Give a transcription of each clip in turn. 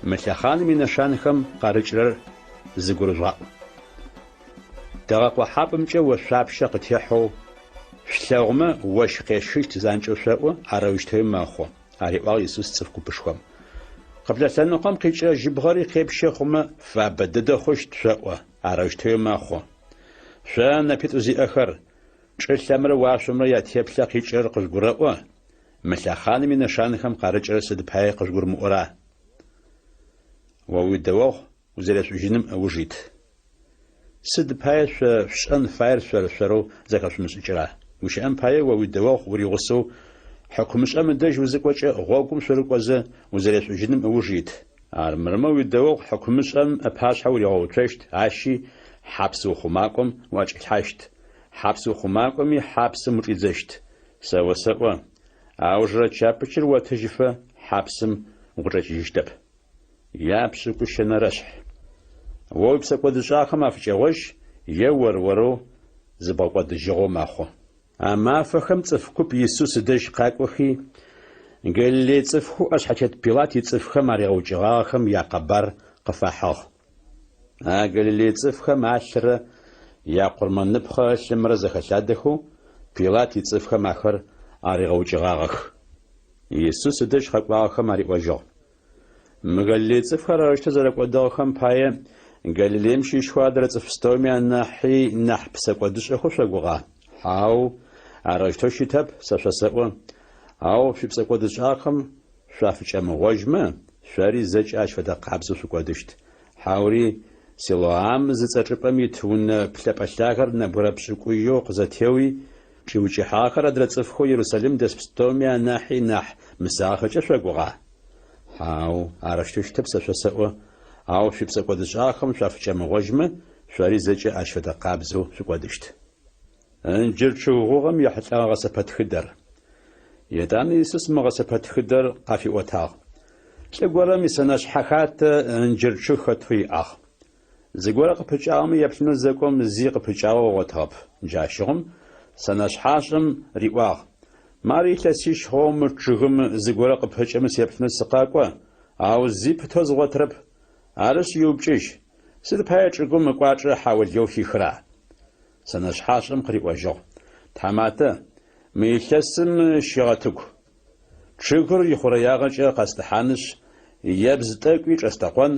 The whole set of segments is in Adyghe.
Мы лъэхъаным инэшанхэм къарыкӏырэр зыгурыжъугъаӏу. Тыгъэкъохьапӏэмкӏэ ошъуапщэ къытехьэу шъулъэгъумэ, ощх къещхыщт занкӏэу шъоӏо, арэущтэуи мэхъу, ариӏуагъ Исус цӏыф купышхом. Къыблэ лъэныкъом къикӏырэ жьыбгъэри къепщэ хъумэ, фабэ дэдэ хъущт шъоӏо, арэущтэуи мэхъу. Шъо, нэпитӏу зиӏэхэр, чӏылъэмрэ уашъомрэ ятеплъэ къикӏырэр къыжъугурэӏо, мы лъэхъаным инэшанэхэм къарыкӏырэр сыд пае къыжъугурымыӏора? О уидэогъу узэрешӏужьыным ыуж ит. Сыд пае шъо шъушӏэн фаер шъор-шъорэу зэхэшъумышӏыкӏыра? Гущыӏэм пае, о уидэогъу уригъусэу хьыкумышӏэм ыдэжь узыкӏокӏэ, гъогум шъурыкӏозэ, узэрешӏужьыным ыуж ит. Армырмэ уидэогъу хьыкумышӏэм ыпашъхьэ уригъэуцощт, ащи хьапс ухъумакӏом уӏэкӏилъхьащт, хьапс ухъумакӏоми хьапсым учӏидзэщт. Сэ осэӏо, аужырэ чапычыр отыжьыфэ хьапсым укъычӏэкӏыжьыщтэп. Япшӏыкӏущэнэрэшъхь. О уипсэкӏодышӏагъэхэм афыкӏэгъожь е ор-орэу зыбгъэкӏодыжьыгъэу мэхъу. А мафэхэм цӏыф куп Исус ыдэжь къакӏохи, Галилей цӏыфхэу ӏэшъхьэтет Пилат ицӏыфхэм аригъэукӏыгъагъэхэм якъэбар къыфахьыгъ. А Галилей цӏыфхэм алъырэ якъурмэныпхъэ ылъымрэ зэхэлъадэхэу Пилат ицӏыфхэм ахэр аригъэукӏыгъагъэх. Исус ыдэжь къэкӏуагъэхэм ариӏожьыгъ. Мы Галилей цӏыфхэр арэущтэу зэрэкӏодыгъэхэм пае, Галилеим щыщхэу адрэ цӏыф пстэуми анахьи нахь псэкӏодышӏэхэу шъогугъа? Хьау, арэущтэу щытэп, сэ шъосэӏо. Ау шъуипсэкӏодышӏагъэхэм шъуафыкӏэмыгъожьмэ, шъори зэкӏэ ащ фэдэ къабзэу шъукӏодыщт. Хьаури Силоам зыцӏэ чӏыпӏэм ит унэ плъэпӏэ лъагэр нэбгырэ пшӏыкӏуеу къызэтеуи, Чӏиукӏыхьагъэхэр адрэ цӏыфхэу Ерусалим дэс пстэуми анахьи нахь мысагъэхэкӏэ шъогугъа? Хьау, арэущтэу щытэп сэ шъосэӏо, ау шъуипсэкӏодышӏагъэхэм шъуафыкӏэмыгъожьмэ, шъори зэкӏэ ащ фэдэ къабзэу шъукӏодыщт. Ынджыр чъыг гъугъэм ехьылӏэгъэ гъэсэпэтхыдэр. Етӏанэ Исус мы гъэсэпэтхыдэр къафиӏотагъ. Лӏы горэм исэнэшъхьэ хатэ ынджыр чъыг хэтэу иӏагъ. Зыгорэ къыпыкӏагъэмэ еплъынэу зэкӏом зи къыпыкӏагъэу ыгъотыгъэп. Джащыгъум сэнэшъхьашӏэм риӏуагъ, Мары илъэсищ хъугъэу мы чъыгым зыгорэ къыпыкӏэмэ сеплъынэу сыкъэкӏо, ау зи пытэу згъотырэп. Арышъ, иупкӏыжь, сыд пае чӏыгум ыкӏуачӏэ хьаулыеу хихра? Сэнэшъхьашӏэм къыриӏожьыгъ, Тхьаматэ, мы илъэсым щегъэтыгу. Чъыгыр ихъурэягъэкӏэ къэстӏыхьанышъ, ебз тӏэкӏуи чӏэстэкъон,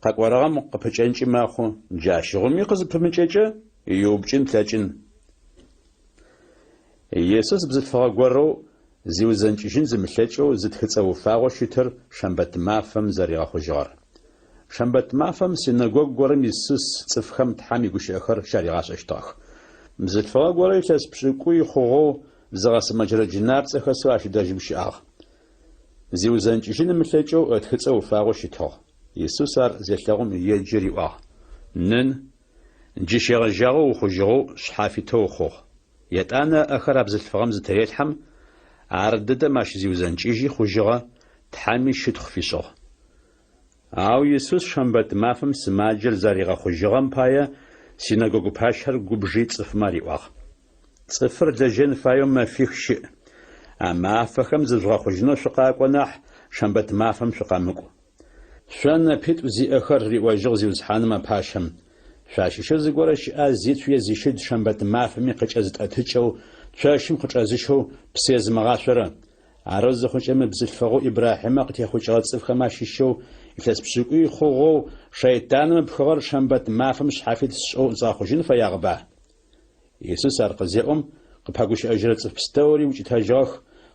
Къэкӏорэгъэм къыпыкӏэнкӏи мэхъу, джащыгъуми къызыпымыкӏэкӏэ, иупкӏын плъэкӏын. Исус бзылъфыгъэ горэу зиузэнкӏыжьын зымылъэкӏэу зытхыцӏэ уфагъэу щытыр шэмбэт мафэм зэригъэхъужьыгъэр. Шэмбэт мафэм синэгогу горэм Исус цӏыфхэм Тхьэм игущыӏэхэр щаригъашӏэщтыгъэх. Бзылъфыгъэ горэ илъэс пшӏыкӏуй хъугъэу зыгъэсымэджэрэ джынапцӏэ хэсэу ащ дэжьым щыӏагъ. Зиузэнкӏыжьын ымылъэкӏэу ытхыцӏэ уфагъэу щытыгъ. Исус ар зелъэгъум еджи риӏуагъ, Нын, джы щегъэжьагъэу ухъужьыгъэу шъхьафитэу ухъугъ. Етӏанэ ыӏэхэр а бзылъфыгъэм зытырелъхьэм, ар дэдэм ащ зиузэнкӏыжьи хъужьыгъэ, Тхьэми щытхъу фишӏыгъ. Ау Исус шэмбэт мафэм сымаджэр зэригъэхъужьыгъэм пае синэгогу пащэр губжи цӏыфмэ ариӏуагъ. Цӏыфыр лэжьэн фаеу мэфих щыӏ. А мафэхэм зыжъугъэхъужьынэу шъукъакӏо нахь, шэмбэт мафэм шъукъэмыкӏу. Шъо нэпитӏу зиӏэхэр, риӏожьыгъ Зиусхьаным а пащэм, шъуащыщэу зыгорэ щыӏа зицу е зищыд шэмбэт мафэми къыкӏэзытӏэтыкӏэу, цощым къычӏэзыщэу псы езымыгъашъорэ? Арэу зыхъукӏэ мы бзылъфыгъэу Ибрахьимэ къытехъукӏыгъэ цӏыфхэм ащыщэу илъэс пшӏыкӏуй хъугъэу шэйтаным ыпхыгъэр шэмбэт мафэм шъхьафит сшӏэу згъэхъужьын фэягъэба? Исус ар къызеӏом, къыпэгущыӏэжьырэ цӏыф пстэури укӏытэжьыгъэх,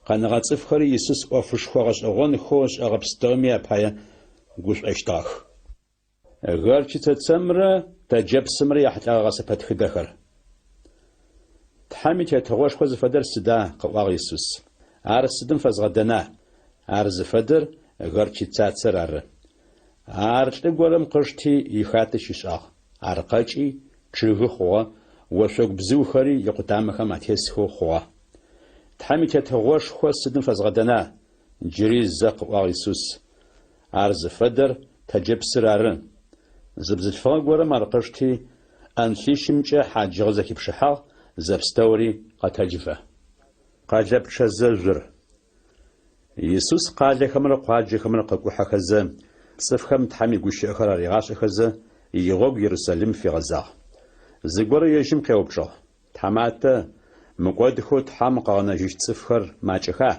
къэнэгъэ цӏыфхэри Исус ӏофышхо гъэшӏэгъонхэу ышӏэгъэ пстэуми апае гушӏощтыгъэх. Горчицэ цэмрэ тэджэпсымрэ яхьылӏэгъэ гъэсэпэтхыдэхэр. Тхьэм и Тетыгъошхо зыфэдэр сыда? къыӏуагъ Исус. Ар сыдым фэзгъэдэна? Ар зыфэдэр горчицацэр ары. Ар лӏы горэм къышти, ихатэ щишӏагъ. Ар къэкӏи, чъыгы хъугъэ, ошъогу бзыухэри икъутамэхэм атесхэу хъугъэ. Тхьэм и Тетыгъошхо сыдым фэзгъэдэна? Джыри зэ къыӏуагъ Исус. Ар зыфэдэр тэджэпсыр ары. Зы бзылъфыгъэ горэм ар къышти, ӏэнлъищымкӏэ хьаджыгъэ зэхипшыхьагъ, зэпстэури къэтэджыфэ. Къэлэпчъэ зэжъур. Исус къалэхэмрэ къуаджэхэмрэ къыкӏухьэхэзэ, Цӏыфхэм Тхьэм игущыӏэхэр аригъашӏэхэзэ, игъогу Ерусалим фигъэзагъ. Зыгорэ ежьым къеупчӏыгъ, Тхьаматэ, мыкӏодхэу Тхьэм къыгъэнэжьыщт цӏыфхэр макӏэха?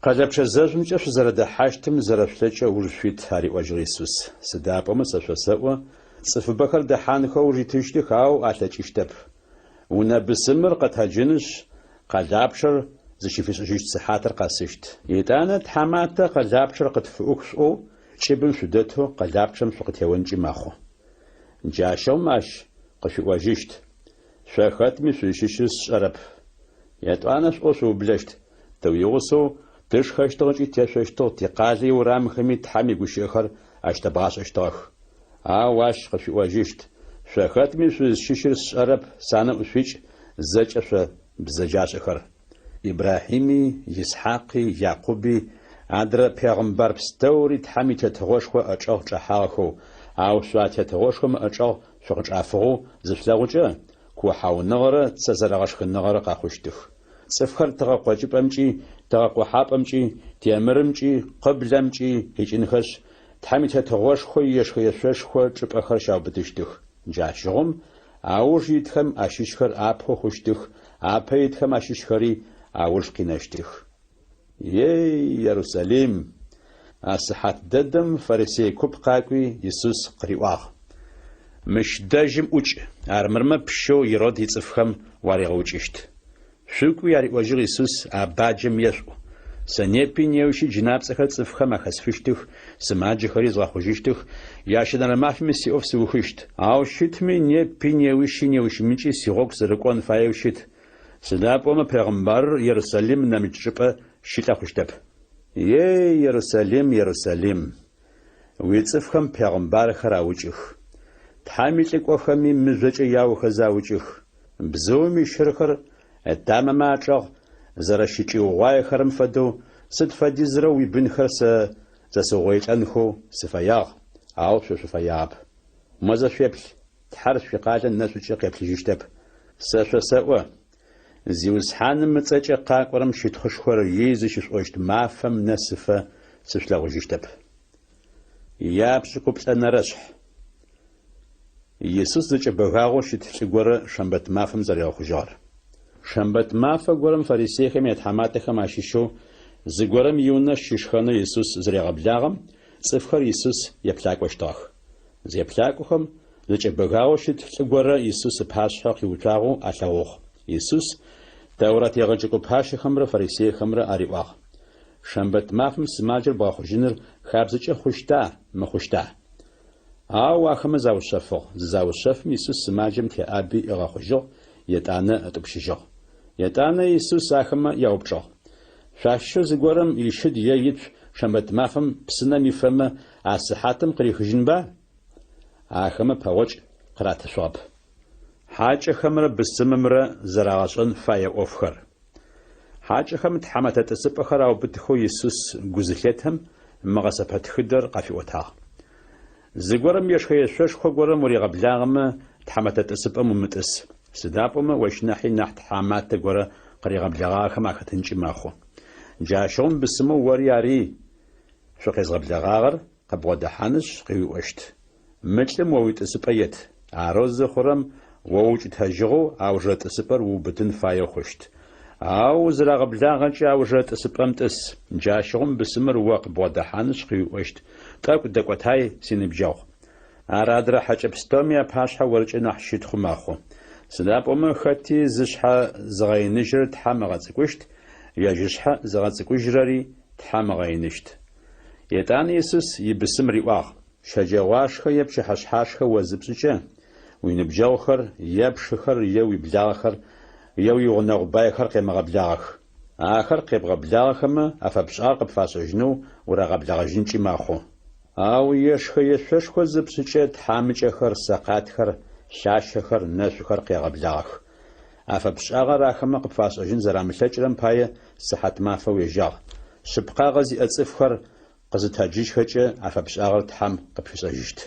Къэлэпчъэ зэжъумкӏэ шъузэрэдэхьащтым зэрэшъулъэкӏэу ыуж шъуит, ариӏожьыгъ Исус, сыда пӏомэ сэ шъосэӏо, цӏыфыбэхэр дэхьанхэу ыуж итыщтых, ау алъэкӏыщтэп. Унэ бысымыр къэтэджынышъ, къэлапчъэр зыщыфишӏыжьыщт сыхьатыр къэсыщт. Етӏанэ, Тхьаматэ, къэлапчъэр къытфыӏух шъуӏоу, кӏыбым шъудэтэу къэлапчъэм шъукъытеонкӏи мэхъу. Джащыгъум ащ къышъуиӏожьыщт, Шъо хэтми шъузщыщыр сшӏэрэп. Етӏуанэ шъуӏоу шъуублэщт, Тэ уигъусэу тышхэщтыгъ ыкӏи тешъощтыгъ, тикъалэ иурамхэми Тхьэм игущыӏэхэр ащытэбгъашӏэщтыгъэх. Ау ащ къышъуиӏожьыщт, Шъо хэтми шъузщыщыр сшӏэрэп, санэӏу шъуикӏ, зэкӏэ шъо бзэджашӏэхэр. Ибрахьими, Исхьакъи, Якъуби, адрэ пегъымбар пстэури Тхьэм и Тетыгъошхо ыӏэчӏэгъ чӏэхьагъэхэу, ау шъо а Тетыгъошхом ыӏэчӏэгъ шъукъычӏафыгъэу зышъулъэгъукӏэ, куохьауныгъэрэ цэ зэрэгъэшхыныгъэрэ къэхъущтых. Цӏыфхэр тыгъэ къокӏыпӏэмкӏи, тыгъэ къохьапӏэмкӏи, темырымкӏи, къыблэмкӏи къикӏынхэшъ, Тхьэм и Тетыгъошхо иешхэ-ешъошхо чӏыпӏэхэр щаубытыщтых. Джащыгъум ауж итхэм ащыщхэр апэу хъущтых, апэ итхэм ащыщхэри ауж къинэщтых. Ей, Ерусалим! А сыхьат дэдэм фарисей куп къакӏуи, Исус къыриӏуагъ, Мыщ дэжьым ӏукӏ, армырмэ пщэу Ирод ицӏыфхэм уаригъэукӏыщт. Шъукӏуи, ариӏожьыгъ Исус, а баджэм ешъуӏу, Сэ непи неущи джынапцӏэхэр цӏыфхэм ахэсфыщтых, сымаджэхэри згъэхъужьыщтых, ящэнэрэ мафэми сиӏоф сыухыщт. Ау щытми, непи неущи неущмыкӏи сигъогу сырыкӏон фаеу щыт, Сыда пӏомэ пегъымбарыр Ерусалим нэмыкӏ чӏыпӏэ щылӏэ хъущтэп. Ей, Ерусалим, Ерусалим! Уицӏыфхэм пегъымбархэр аукӏых. Тхьэм илӏыкӏохэми мыжъокӏэ яохэзэ аукӏых. Бзыум ищырхэр ытамэмэ ачӏэгъ зэрэщычӏиугъуаехэрэм фэдэу сыд фэдизрэ уибынхэр сэ зэсыугъоилӏэнхэу сыфэягъ, ау шъо шъуфэягъэп. Мо зэ шъуеплъ! Тхьэр шъуикъалэ нэшӏукӏэ къеплъыжьыщтэп. Сэ шъосэӏо, Зиусхьаным ыцӏэкӏэ къакӏорэм щытхъушхор ей зыщышъуӏощт мафэм нэсыфэ сышъулъэгъужьыщтэп. Япшӏыкӏуплӏэнэрэшъхь. Исус зэкӏэбэгагъэу щыт лӏы горэ шэмбэт мафэм зэригъэхъужьыгъэр. Шэмбэт мафэ горэм фарисейхэм ятхьаматэхэм ащыщэу зыгорэм иунэ щышхэнэу Исус зырегъэблагъэм, цӏыфхэр Исус еплъакӏощтыгъэх. Зеплъакӏохэм, зэкӏэбэгагъэу щыт лӏы горэ Исус ыпашъхьэ къиуцуагъэу алъэгъугъ. Исус Тэурат егъэджэкӏо пащэхэмрэ фарисейхэмрэ ариӏуагъ, Шэмбэт мафэм сымаджэр бгъэхъужьыныр хабзэкӏэ хъущта, мыхъущта? Ау ахэмэ заушъэфыгъ. Зызаушъэфым Исус сымаджэм теӏаби ыгъэхъужьыгъ, етӏанэ ытӏупщыжьыгъ. Етӏанэ Исус ахэмэ яупчӏыгъ, Шъуащыщэу зыгорэм ищыд е ицу шэмбэт мафэм псынэм ифэмэ, а сыхьатым къырихыжьынба? Ахэмэ пэгъокӏ къыратышъугъэп. Хьакӏэхэмрэ бысымымрэ зэрагъэшӏэн фае ӏофхэр. Хьакӏэхэм тхьэмэтэ тӏысыпӏэхэр аубытыхэу Исус гу зылъетэм, мы гъэсэпэтхыдэр къафиӏотагъ. Зыгорэм ешхэ-ешъошхо горэм уригъэблагъэмэ, тхьэмэтэ тӏысыпӏэм умытӏыс, сыда пӏомэ ощ нахьи нахь тхьаматэ горэ къыригъэблэгъагъэхэм ахэтынкӏи мэхъу. Джащыгъум бысымэу ори ари шъукъезгъэблэгъагъэр къыбгъодэхьанышъ къыуиӏощт, Мы лӏым о уитӏысыпӏэ ет. Арэу зыхъурэм, о уукӏытэжьыгъэу аужырэ тӏысыпӏэр уубытын фаеу хъущт. Ау узырагъэблагъэкӏэ аужырэ тӏысыпӏэм тӏыс. Джащыгъум бысымыр о къыбгъодэхьанышъ къыуиӏощт, Тӏэкӏу дэкӏотай, синыбджэгъу. Ар адрэ хьэкӏэ пстэуми апашъхьэ оркӏэ нахь щытхъу мэхъу. Сыда пӏомэ хэти зышъхьэ зыгъэиныжьрэр Тхьэм ыгъэцӏыкӏущт, ежь ышъхьэ зыгъэцӏыкӏужьрэри Тхьэм ыгъэиныщт. Етӏанэ Исус ибысым риӏуагъ, Щэджэгъуашхэ е пчыхьэшъхьашхэ о зыпшӏыкӏэ, уиныбджэгъухэр, е пшыхэр, е уиблагъэхэр, е уигъунэгъу байхэр къемыгъэблагъэх. Ахэр къебгъэблагъэхэмэ, афэпшӏагъэр къыпфашӏэжьынэу урагъэблэгъэжьынкӏи мэхъу. Ау ешхэ-ешъошхо зыпшӏыкӏэ, тхьамыкӏэхэр, сэкъатхэр, лъащэхэр, нэшъухэр къегъэблагъэх. Афэпшӏагъэр ахэмэ къыпфашӏэжьын зэрамылъэкӏырэм пае сыхьатмафэ уежьагъ. Шъыпкъагъэ зиӏэ цӏыфхэр къызытэджыжьхэкӏэ афэпшӏагъэр Тхьэм къыпфишӏэжьыщт.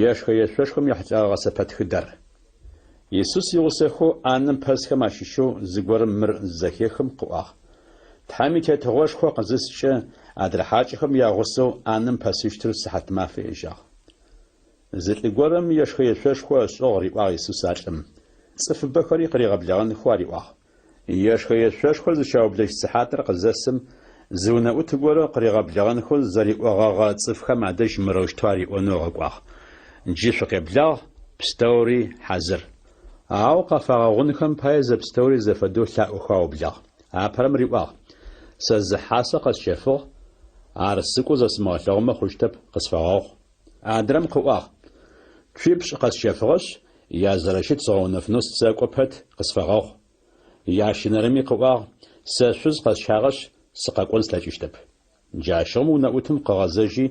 Ешхэ-ешъошхом ехьылӏэгъэ гъэсэпэтхыдэр. Исус игъусэхэу ӏанэм пэсхэм ащыщэу зыгорэм мыр зызэхехым къыӏуагъ, Тхьэм и Тетыгъошхо къызыскӏэ, Адрэ хьакӏэхэм ягъусэу ӏанэм пэсыщтыр сыхьатмафэ ежьагъ. Зы лӏы горэм ешхэ-ешъошхо ышӏыгъ, риӏуагъ Исус а лӏым. Цӏыфыбэхэри къыригъэблэгъэнхэу ариӏуагъ. Ешхэ-ешъошхор зыщаублэщт сыхьатыр къызэсым, зы унэӏут горэ къыригъэблэгъэнхэу зэриӏогъэгъэ цӏыфхэм адэжь мырэущтэу ариӏонэу ыгъэкӏуагъ, Джы шъукъеблагъ, пстэури хьазыр. Ау къафагъэгъунхэм пае зэпстэури зэфэдэу лъаӏохэу аублагъ. Апэрэм риӏуагъ, Сэ зы хьасэ къэсщэфыгъ, ар сыкӏоу зэсымыгъэлъэгъумэ хъущтэп, къысфэгъэгъу. Адрэм къыӏуагъ, Цуипшӏ къэсщэфыгъэшъ, язэрэщыт згъэунэфынэу сэкӏо пэт, къысфэгъэгъу. Ящэнэрэми къыӏуагъ, Сэ шъуз къэсщагъэшъ, сыкъэкӏон слъэкӏыщтэп. Джащыгъум унэӏутым къыгъэзэжьи,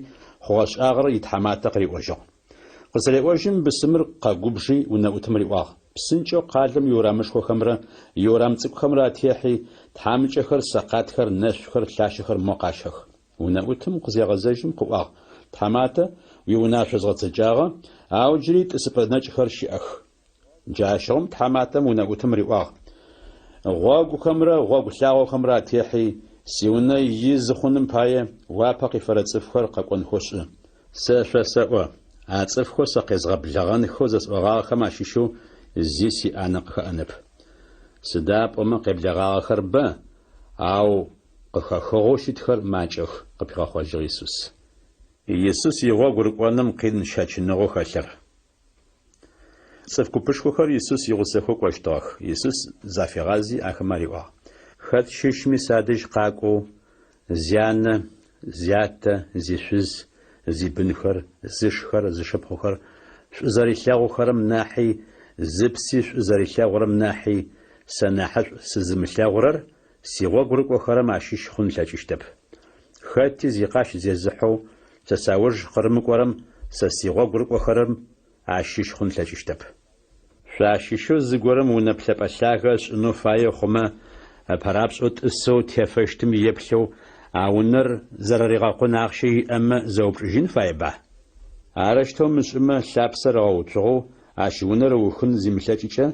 хъугъэ-шӏагъэр итхьаматэ къыриӏожьыгъ. Къызыреӏожьым, бысымыр къэгубжи унэӏутым риӏуагъ, Псынкӏэу къалэм иурамышхохэмрэ иурам цӏыкӏухэмрэ атехьи, тхьамыкӏэхэр, сэкъатхэр, нэшъухэр, лъащэхэр мо къащэх. Унэӏутым къызегъэзэжьым къыӏуагъ, Тхьаматэ, уиунашъо згъэцэкӏагъэ, ау джыри тӏысыпӏэ нэкӏхэр щыӏэх. Джащыгъум тхьаматэм унэӏутым риӏуагъ, Гъогухэмрэ гъогу лъагъохэмрэ атехьи, сиунэ изы хъуным пае уапэ къифэрэ цӏыфхэр къэкӏонхэу шӏы. Сэ шъосэӏо, а цӏыфхэу сэ къезгъэблэгъэнхэу зэсӏогъагъэхэм ащыщэу зи сиӏанэ къыхэӏэнэп. Сыда пӏомэ къеблэгъагъэхэр бэ, ау къыхэхыгъэу щытхэр макӏэх, къыпигъэхъожьыгъ Исус. Исус игъогу рыкӏоным къин щэчыныгъэу хэлъыр. Цӏыф купышхохэр Исус игъусэхэу кӏощтыгъэх. Исус зафигъази, ахэмэ ариӏуагъ, Хэт щыщми садэжь къакӏоу, зянэ, зятэ, зишъуз, зибынхэр, зышхэр, зышыпхъухэр шӏу зэрилъэгъухэрэм нахьи, зыпси шӏу зэрилъэгъурэм нахьи, сэ нахьышӏу сызымылъэгъурэр сигъогу рыкӏохэрэм ащыщ хъун ылъэкӏыщтэп. Хэти зикъащ зезыхьэу сэ сауж къырымыкӏорэм сэ сигъогу рыкӏохэрэм ащыщ хъун ылъэкӏыщтэп. Шъуащыщэу зыгорэм унэ плъэпӏэ лъагэ ышӏынэу фае хъумэ, ыпэрапшӏэу тӏысэу тефэщтым еплъэу а унэр зэрэригъэкъун ахъщэ иӏэмэ зэупчӏыжьын фаеба? Арэущтэу ымышӏымэ, лъапсэр ыгъэуцугъэу ащ унэр ыухын зимылъэкӏыкӏэ,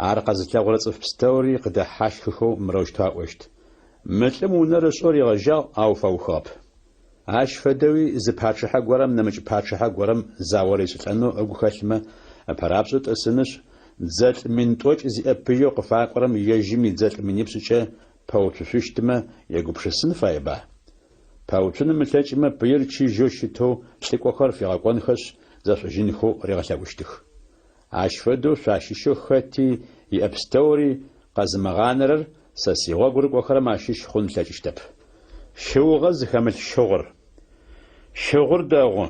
ар къэзылъэгъурэ цӏыф пстэури къыдэхьащхыхэу мырэущтэу аӏощт, Мы лӏым унэр ышӏэу ригъэжьагъ, ау фэухыгъэп. Ащ фэдэуи зы пачъыхьэ горэм нэмыкӏ пачъыхьэ горэм зао ришӏылӏэнэу ыгу хэлъмэ, ыпэрапшӏэу тӏысынышъ, дзэлӏ 10 000 зиӏэ пыеу къыфакӏорэм ежьым идзэлӏ минипшӏыкӏэ пэуцушъущтмэ егупшысын фаеба? Пэуцун ымылъэкӏымэ, пыир чыжьэу щытэу лӏыкӏохэр фигъэкӏонхэшъ, зэшӏужьынхэу ригъэлъэӏущтых. Ащ фэдэу шъуащыщэу хэти иӏэ пстэури къэзымыгъанэрэр сэ сигъогу рыкӏохэрэм ащыщ хъун ылъэкӏыщтэп. Щыугъэ зыхэмылъ щыгъур. Щыгъур дэгъу.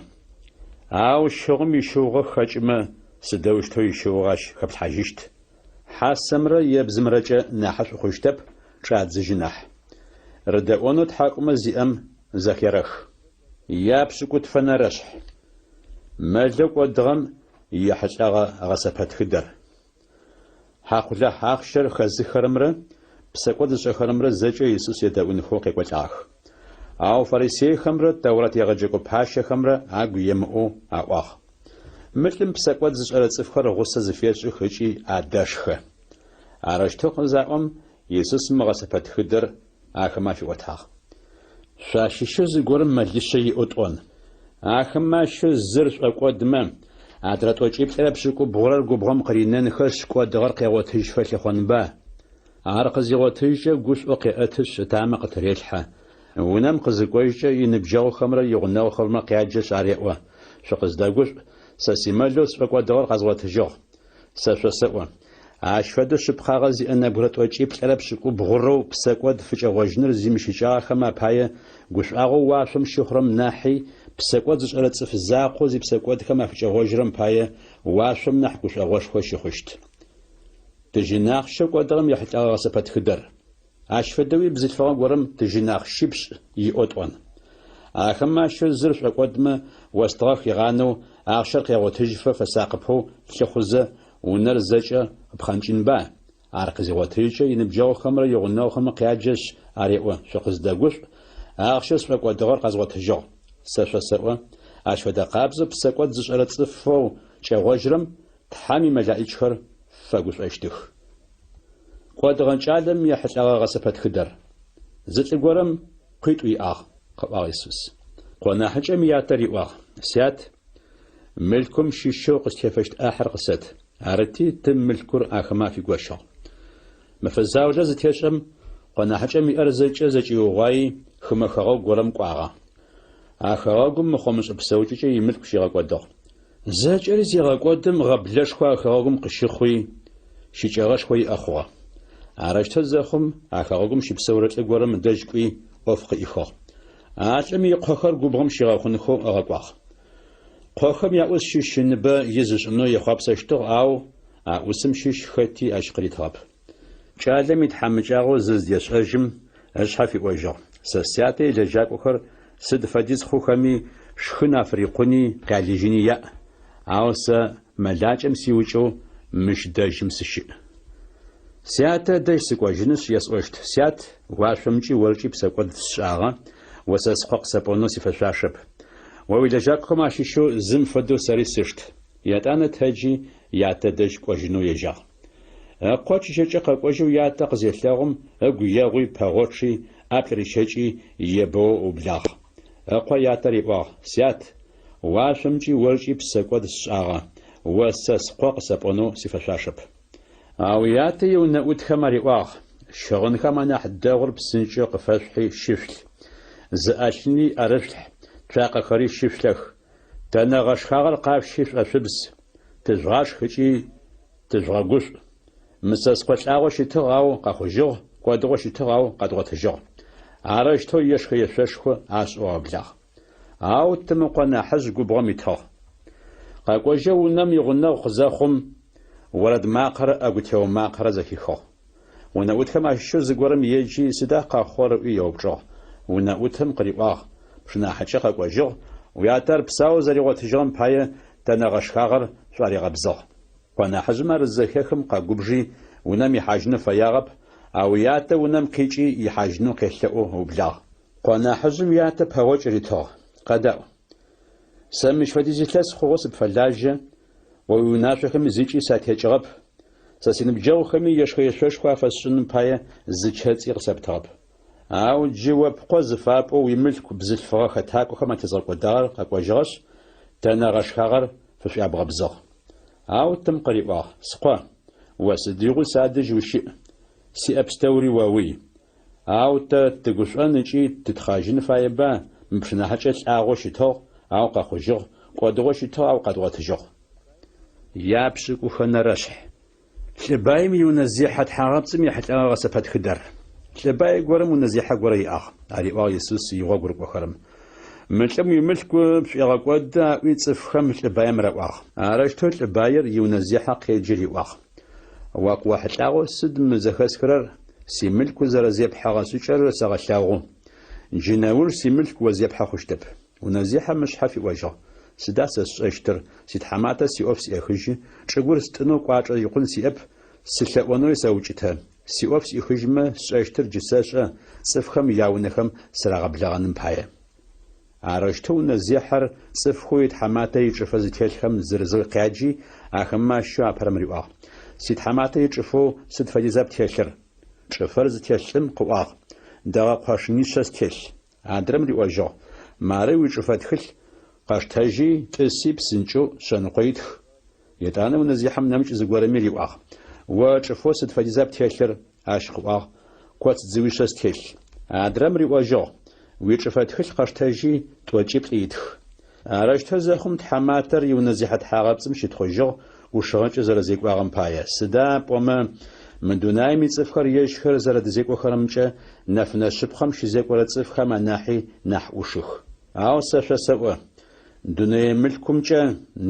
Ау щыгъум ищыугъэ хэкӏымэ, сыдэущтэу ищыугъэ ащ хэплъхьажьыщт? Хьасэмрэ ебзымрэкӏэ нахьышӏу хъущтэп, чӏадзыжьы нахь. Рыдэӏонэу тхьакӏумэ зиӏэм зэхерэх. Япшӏыкӏутфэнэрэшъхь. Мэлэу кӏодыгъэм ехьылӏэгъэ гъэсэпэтхыдэр. Хьакъулахь ахъщэр хэзыххэрэмрэ псэкӏод зышӏэхэрэмрэ зэкӏэ Исус едэӏунхэу къекӏолӏагъэх. Ау фарисейхэмрэ Тэурат егъэджэкӏо пащэхэмрэ агу емыӏоу аӏуагъ, Мы лӏым псэкӏод зышӏэрэ цӏыфхэр гъусэ зыфешӏых ыкӏи адэшхэ. Арэущтэу къызаӏом, Исус мы гъэсэпэтхыдэр ахэмэ афиӏотагъ. Шъуащыщэу зыгорэм мэлишъэ иӏэу тӏон. Ахэмэ ащыщэу зыр шӏокӏодмэ, адрэ тӏокӏиплӏырэ пшӏыкӏубгъурэр губгъом къыринэнхэшъ, кӏодыгъэр къегъотыжьыфэ лъыхъонба? Ар къызигъотыжькӏэ гушӏоу къеӏэтышъ, ытамэ къытырелъхьэ. Унэм къызыкӏожькӏэ иныбджэгъухэмрэ игъунэгъухэмрэ къяджэшъ ареӏо, Шъукъыздэгушӏу, сэ симэлэу сшӏокӏодыгъэр къэзгъотыжьыгъ. Сэ шъосэӏо, ащ фэдэу шъыпкъагъэ зиӏэ нэбгырэ тӏокӏиплӏырэ пшӏыкӏубгъурэу псэкӏод фыкӏэгъожьыныр зимыщыкӏагъэхэм апае гушӏуагъоу уашъом щыхъурэм нахьи, псэкӏод зышӏэрэ цӏыф закъоу зипсэкӏодхэм афыкӏэгъожьырэм пае уашъом нахь гушӏогъошхо щыхъущт. Тыжьын ахъщэу кӏодыгъэм ехьылӏэгъэ гъэсэпэтхыдэр. Ащ фэдэуи бзылъфыгъэ горэм тыжьын ахъщипшӏ иӏэу тӏон. Ахэмэ ащыщэу зыр шӏокӏодмэ, остыгъэ хигъанэу, ахъщэр къегъотыжьыфэ фэсакъыпэу лъыхъузэ, унэр зэкӏэ ыпхъэнкӏынба? Ар къызигъотыжькӏэ, иныбджэгъухэмрэ игъунэгъухэмрэ къяджэшъ, ареӏо, Шъукъыздэгушӏу, ахъщэу сшӏокӏодыгъэр къэзгъотыжьыгъ. Сэ шъосэӏо, ащ фэдэ къабзэу псэкӏод зышӏэрэ цӏыфэу кӏэгъожьырэм Тхьэм имэлаӏичхэр фэгушӏощтых. Кӏодыгъэ кӏалэм ехьылӏэгъэ гъэсэпэтхыдэр. Зы лӏы горэм къуитӏу иӏагъ. къыӏуагъ Исус. Къо нахьыкӏэм ятэ риӏуагъ, Сят, мылъкум щыщэу къыстефэщт ӏахьыр къысэт. Арыти, тым мылъкур ахэмэ афигощыгъ. Мэфэ заулэ зытешӏэм, къо нахьыкӏэм иӏэр зэкӏэ зэкӏиугъуаи, хымэ хэгъэгу горэм кӏуагъэ. А хэгъэгум мыхъо-мышӏэ псэукӏэкӏэ имылъку щигъэкӏодыгъ. Зэкӏэри зегъэкӏодым, гъэблэшхо а хэгъэгум къыщыхъуи, щыкӏэгъэшхо иӏэ хъугъэ. Арэущтэу зэхъум, а хэгъэгум щыпсэурэ лӏы горэм ыдэжь кӏуи, ӏоф къыӏихыгъ. А лӏым икъохэр губгъом щигъэхъунхэу ыгъэкӏуагъ. Къохэм яӏус щыщ ыныбэ из ышӏынэу ехъуапсэщтыгъ, ау а ӏусым щыщ хэти ащ къыритыгъэп. Кӏалэм итхьамыкӏагъо зыздешӏэжьым, ышъхьэ фиӏожьыгъ, Сэ сятэ илэжьакӏохэр сыд фэдиз хъухэми, шхын афырикъуни къялыжьыни яӏ, ау сэ мэлакӏэм сиукӏэу мыщ дэжьым сыщыӏ. Сятэ ыдэжь сыкӏожьынышъ, есӏощт, Сят, уашъомкӏи оркӏи псэкӏод сшӏагъэ, о сэ скъо къысэпӏонэу сифэшъуашэп. О уилэжьакӏохэм ащыщэу зым фэдэу сэри сышт. Етӏанэ тэджи, ятэ дэжь кӏожьынэу ежьагъ. Ыкъо чыжьэкӏэ къэкӏожьэу ятэ къызелъэгъум, ыгу егъуи, пэгъочъи, ӏаплӏ рищэкӏи, ебэоу ыублагъ. Ыкъо ятэ риӏуагъ, Сят, уашъомкӏи оркӏи псэкӏод сшӏагъэ, о сэ скъо къысэпӏонэу сифэшъуашэп. Ау ятэ иунэӏутхэм ариӏуагъ, Щыгъынхэм анахь дэгъур псынкӏэу къыфэшъухьи щышъулъ, зы ӏэлъыни ӏэрышъулъхь, цуакъэхэри щышъулъэх. Тэнэ гъэшхагъэр къашъущи шӏошъубз, тыжъугъашх ыкӏи тыжъугъэгушӏу. Мы сэ скъо лӏагъэу щытыгъ, ау къэхъужьыгъ, кӏодыгъэу щытыгъ, ау къэдгъотыжьыгъ. Арэущтэу ешхэ-ешъошхо ашӏэу аублагъ. Ау тым ыкъо нахьыжъ губгъом итыгъ. Къэкӏожьэу унэм игъунэгъу къызэхъум, орэд макъэрэ ӏэгутео макъэрэ зэхихыгъ. Унэӏутхэм ащыщэу зыгорэм еджи, сыда къэхъугъэр ыӏуи еупчӏыгъ. Унэӏутым къыриӏуагъ, Пшынахьыкӏэ къэкӏожьыгъ, уятэ ар псаоу зэригъотыжьыгъэм пае тэнэ гъэшхагъэр шӏуаригъэбзыгъ. Къо нахьыжъым ар зызэхехым къэгубжи, унэм ихьажьынэу фэягъэп, ау ятэ унэм къикӏи ихьажьынэу къелъэӏоу ыублагъ. Къо нахьыжъым ятэ пэгъокӏ ритыгъ, Къэдаӏу. Сэ мыщ фэдиз илъэс хъугъэу сыпфэлажьэ, о уиунашъохэми зыкӏи сатекӏыгъэп, сэ синыбджэгъухэми ешхэ-ешъошхо афэсшӏыным пае зы чэцӏи къысэптыгъэп. Ау джы о пкъо зыфапӏоу уимылъку бзылъфыгъэ хэтакӏохэм атезгъэкӏодагъэр къэкӏожьыгъэшъ, тэнэ гъэшхагъэр фышӏуябгъэбзыгъ. Ау тым къыриӏуагъ, Скъо, о сыдигъуи садэжь ущыӏ, сиӏэ пстэури оуй. Ау тэ тыгушӏон ыкӏи тытхъэжьын фаеба, мы пшынахьыкӏэ лӏагъэу щытыгъ, ау къэхъужьыгъ, кӏодыгъэу щытыгъ, ау къэдгъотыжьыгъ. Япшӏыкӏухэнэрэшъхь. Лӏы баим иунэзехьэ тхьагъэпцӏым ехьылӏэгъэ гъэсэпэтхыдэр. Лӏы бай горэм унэзехьэ горэ иӏагъ, ариӏуагъ Исус игъогу рыкӏохэрэм. Мы лӏым уимылъку пшӏуегъэкӏоды, аӏуи цӏыфхэм лӏы баим раӏуагъ. Арэущтэу лӏы баир иунэзехьэ къеджи риӏуагъ. О къыохьылӏагъэу сыд мы зэхэсхырэр, симылъку зэрэзепхьэгъэ шӏыкӏэр сэгъэлъэгъу. Джы нэуж симылъку о зепхьэ хъущтэп. Унэзехьэм ышъхьэ фиӏожьыгъ, Сыда сэ сшӏэщтыр, ситхьаматэ сиӏоф сӏехыжьы, чӏыгур стӏынэу кӏуачӏэ икъун сиӏэп, сылъэӏонэуи сэукӏытэ. Сиӏоф сӏихыжьмэ, сшӏэщтыр джы сэшӏэ, цӏыфхэм яунэхэм сырагъэблэгъэным пае. Арэущтэу унэзехьэр цӏыфхэу итхьаматэ ичӏыфэ зытелъхэм зырызэу къяджи, ахэмэ ащыщэу апэрэм риӏуагъ, Ситхьаматэ ичӏыфэу сыд фэдиза птелъыр? Чӏыфэр зытелъ лӏым къыӏуагъ, Дэгъэ къошынишъэ стелъ. Адрэм риӏожьыгъ, Мары уичӏыфэ тхылъ, къэштэжьи, тӏыси псынкӏэу шъэныкъо итх. Етӏанэ унэзехьэм нэмыкӏ зыгорэми риӏуагъ, О чӏыфэу сыд фэдиза птелъыр? Ащ къыӏуагъ, Коц дзыуишъэ стелъ. Адрэм риӏожьыгъ, Уичӏыфэ тхылъ къэштэжьи, тӏокӏиплӏ итх. Арэущтэу зэхъум тхьаматэр иунэзехьэ тхьагъэпцӏым щытхъужьыгъ, ӏушыгъэкӏэ зэрэзекӏуагъэм пае. Сыда пӏомэ мы дунаим ицӏыфхэр ежьхэр зэрэдэзекӏохэрэмкӏэ нэфынэ шъыпкъэм щызекӏорэ цӏыфхэм анахьи нахь ӏушых. Ау сэ шъосэӏо, дунэе мылъкумкӏэ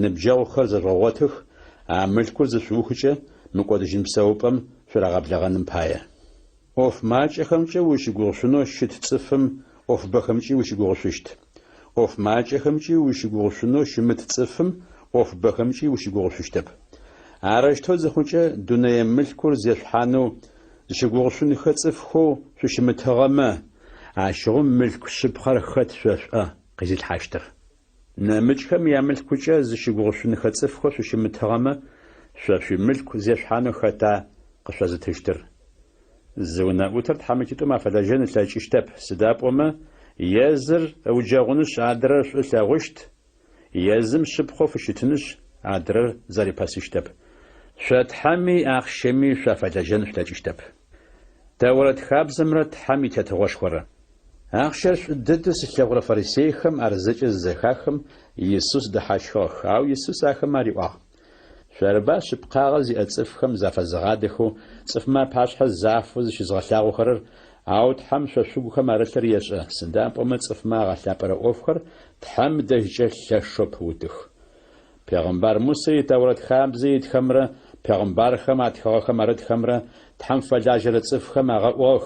ныбджэгъухэр зэжъугъэгъотых, а мылъкур зышъуухыкӏэ мыкӏодыжьын псэупӏэм шъурагъэблэгъэным пае. ӏоф макӏэхэмкӏэ ущыгугъышъунэу щыт цӏыфым ӏофыбэхэмкӏи ущыгугъышъущт. ӏоф макӏэхэмкӏи ущыгугъышъунэу щымыт цӏыфым ӏофыбэхэмкӏи ущыгугъышъущтэп. Арэущтэу зыхъукӏэ, дунэе мылъкур зешъухьанэу зыщыгугъышъунхэ цӏыфхэу шъущымытыгъэмэ, ащыгъум мылъку шъыпкъэр хэт шъо шъуӏэ къизылъхьащтыр? Нэмыкӏхэм ямылъкукӏэ зыщыгугъышъунхэ цӏыфхэу шъущымытыгъэмэ, шъо шъуимылъку зешъухьанэу хэта къышъозытыщтыр? Зы унэӏутыр тхьамыкӏитӏум афэлэжьэн ылъэкӏыщтэп, сыда пӏомэ, Е зыр ыуджэгъунышъ, адрэр шӏу ылъэгъущт, е зым шъыпкъэу фыщытынышъ, адрэр зэрипэсыщтэп. Шъо Тхьэми ахъщэми шъуафэлэжьэн шъулъэкӏыщтэп. Тэурэт хабзэмрэ Тхьэм и Тетыгъошхорэ. Ахъщэр шӏу дэдэу зылъэгъурэ фарисейхэм ар зэкӏэ зызэхахым, Исус дэхьащхыгъэх, ау Исус ахэмэ ариӏуагъ, Шъорыба шъыпкъагъэ зиӏэ цӏыфхэм зафэзыгъадэхэу цӏыфмэ апашъхьэ зафэу зыщызгъэлъагъохэрэр, ау Тхьэм шъо шъугухэм арылъыр ешӏэ, сыда пӏомэ цӏыфмэ агъэлъапӏэрэ ӏофхэр Тхьэм дэжькӏэ лъэшэу пыутых. Пегъымбар Мусэ и Тэурэт хабзэ итхэмрэ пегъымбархэм атхыгъэхэм арытхэмрэ Тхьэм фэлажьэрэ цӏыфхэм агъэӏугъэх,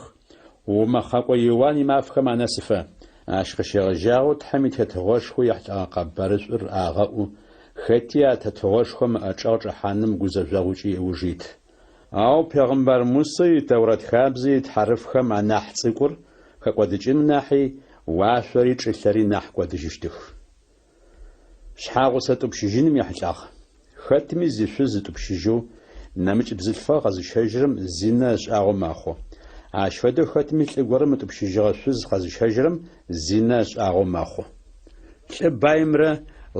умэхъэкӏо Иуан имафэхэм анэсыфэ. Ащ къыщегъэжьагъэу Тхьэм и Тетыгъошхо ехьылӏэгъэ къэбарышӏур агъэӏу, хэти а Тетыгъошхом ыӏэчӏэгъ чӏэхьаным гузэжъогъукӏи ыуж ит. Ау пегъымбар Мусэ и Тэурэт хабзэ ит хьарыфхэм анахь цӏыкӏур хэкӏодыкӏыным нахьи уашъори чӏылъэри нахь кӏодыжьыщтых. Шъхьагъусэ тӏупщыжьыным ехьылӏагъ. Хэтми зишъуз ытӏупщыжьэу, нэмыкӏ бзылъфыгъэ къэзыщэжьырэм зинэ ышӏагъэу мэхъу. Ащ фэдэу хэтми лӏы горэм ытӏупщыжьыгъэ шъуз къэзыщэжьырэм зинэ ышӏагъэу мэхъу. Лӏы баимрэ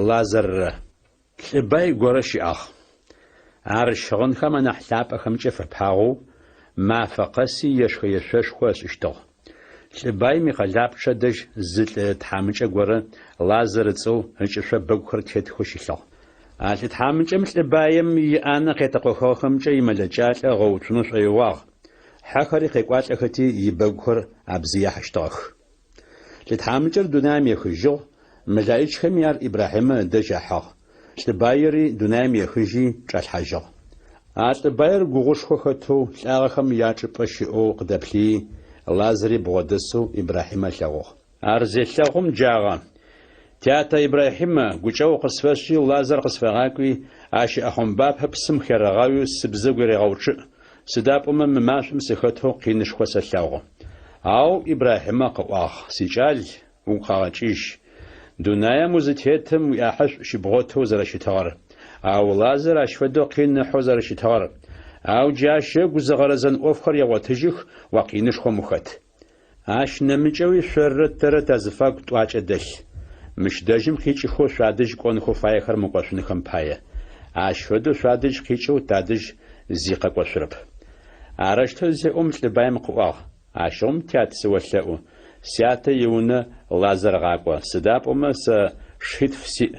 Лазаррэ. Лӏы бай горэ щыӏагъ. Ар щыгъынхэм анахь лъапӏэхэмкӏэ фэпагъэу, мафэ къэси ешхэ-ешъошхо ышӏыщтыгъ. Лӏы баим икъэлапчъэ дэжь зы лӏы тхьамыкӏэ горэ, Лазар ыцӏэу, ыкӏышъо бэгухэр тетхэу щылъыгъ. А лӏы тхьамыкӏэм лӏы баим иӏанэ къетэкъохыгъэхэмкӏэ имэлэкӏалӏэ ыгъэуцунэу шӏоигъуагъ, хьэхэри къекӏуалӏэхэти ибэгухэр абзыяхьыщтыгъэх. Лӏы тхьамыкӏэр дунаим ехыжьыгъ, мэлаӏичхэми ар Ибрахьимэ ыдэжь ахьыгъ. Лӏы баири дунаим ехыжьи чӏалъхьажьыгъ. А лӏы баир гугъушхо хэтэу лӏагъэхэм ячӏыпӏэ щыӏэу къыдэплъыи, Лазари бгъодэсэу Ибрахьимэ ылъэгъугъ. Ар зелъэгъум джагъэ, Тятэ Ибрахьимэ, гукӏэгъу къысфэшӏи, Лазар къысфэгъакӏуи, ащ ыӏэхъомбапэ псым херэгъауи сыбзэгу ерегъэучъыӏ, сыда пӏомэ мы машӏом сыхэтэу къинышхо сэлъэгъу. Ау Ибрахьимэ къыӏуагъ, Сикӏал, угу къэгъэкӏыжь, дунаем узытетым уиӏахьышӏу щыбгъотэу зэрэщытыгъэр, ау Лазар ащ фэдэу къин ыхьэу зэрэщытыгъэр. Ау джы ащ ыгу зыгъэрэзэн ӏофхэр егъотыжьых, о къинышхом ухэт. Ащ нэмыкӏэуи шъоррэ тэрэ тазыфагу тӏуакӏэ дэлъ. Мыщ дэжьым къикӏыхэу шъуадэжь кӏонхэу фаехэр мыкӏошъунхэм пае. Ащ фэдэу шъуадэжь къикӏэу тадэжь зи къэкӏошъурэп. Арэущтэу зеӏом лӏы баим къыӏуагъ, Ащыгъум, тят, сыолъэӏу, сятэ иунэ Лазар гъакӏо, сыда пӏомэ сэ шитф сиӏ.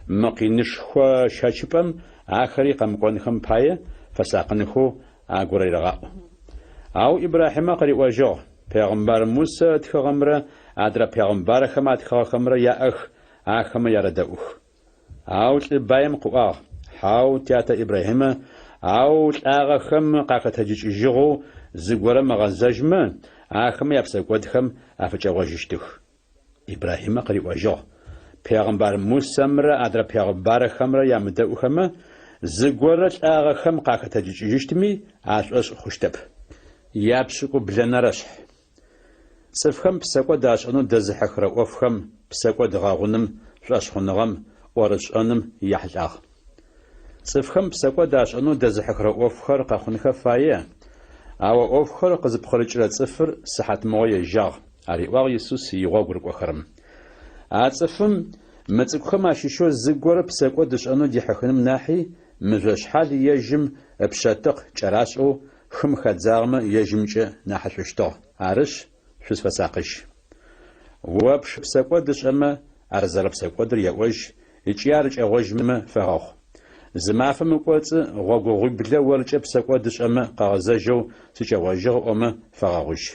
Мы къинышхо щэчыпӏэм ахэри къэмыкӏонхэм пае фэсакъынхэу агурерэгъаӏу. Ау Ибрахьимэ къыриӏожьыгъ, Пегъымбар Мусэ ытхыгъэмрэ адрэ пегъымбархэм атхыгъэхэмрэ яӏэх, ахэмэ ярэдэӏух. Ау лӏы баим къыӏуагъ, Хьау, тятэ Ибрахьимэ, ау лӏагъэхэм къахэтэджыкӏыжьыгъэу зыгорэм ыгъэзэжьмэ, ахэмэ япсэкӏодхэм афыкӏэгъожьыщтых. Ибрахьимэ къыриӏожьыгъ, Пегъымбар Мусэмрэ адрэ пегъымбархэмрэ ямыдэӏухэмэ, зыгорэ лӏагъэхэм къахэтэджыкӏыжьыщтми ашӏошъ хъущтэп. Япшӏыкӏублэнэрэ шъхь. Цӏыфхэм псэкӏод ашӏэнэу дэзыхьыхырэ ӏофхэм, псэкӏод гъэгъуным, шӏошъхъуныгъэм, ӏорышӏэным яхьылӏагъ. Цӏыфхэм псэкӏод ашӏэнэу дэзыхьыхырэ ӏофхэр къэхъунхэ фае, ау а ӏофхэр къызыпкъырыкӏырэ цӏыфыр сыхьатмыгъо ежьагъ, ариӏуагъ Исус игъогу рыкӏохэрэм. А цӏыфым мы цӏыкӏухэм ащыщэу зыгорэ псэкӏод ышӏэнэу дихьыхыным нахьи, мыжъошъхьал ежьым ыпшъэтыкъ кӏэрашӏэу хым хадзагъэмэ ежьымкӏэ нахьышӏущтыгъ. Арышъ, шъузфэсакъыжь. О пшы псэкӏод ышӏэмэ, ар зэрэпсэкӏодыр еӏожь ыкӏи ар кӏэгъожьмэ фэгъэгъу. Зы мафэм ыкӏоцӏы гъогогъуиблэ оркӏэ псэкӏод ышӏэмэ къыгъэзэжьэу сыкӏэгъожьыгъ ыӏомэ фэгъэгъужь.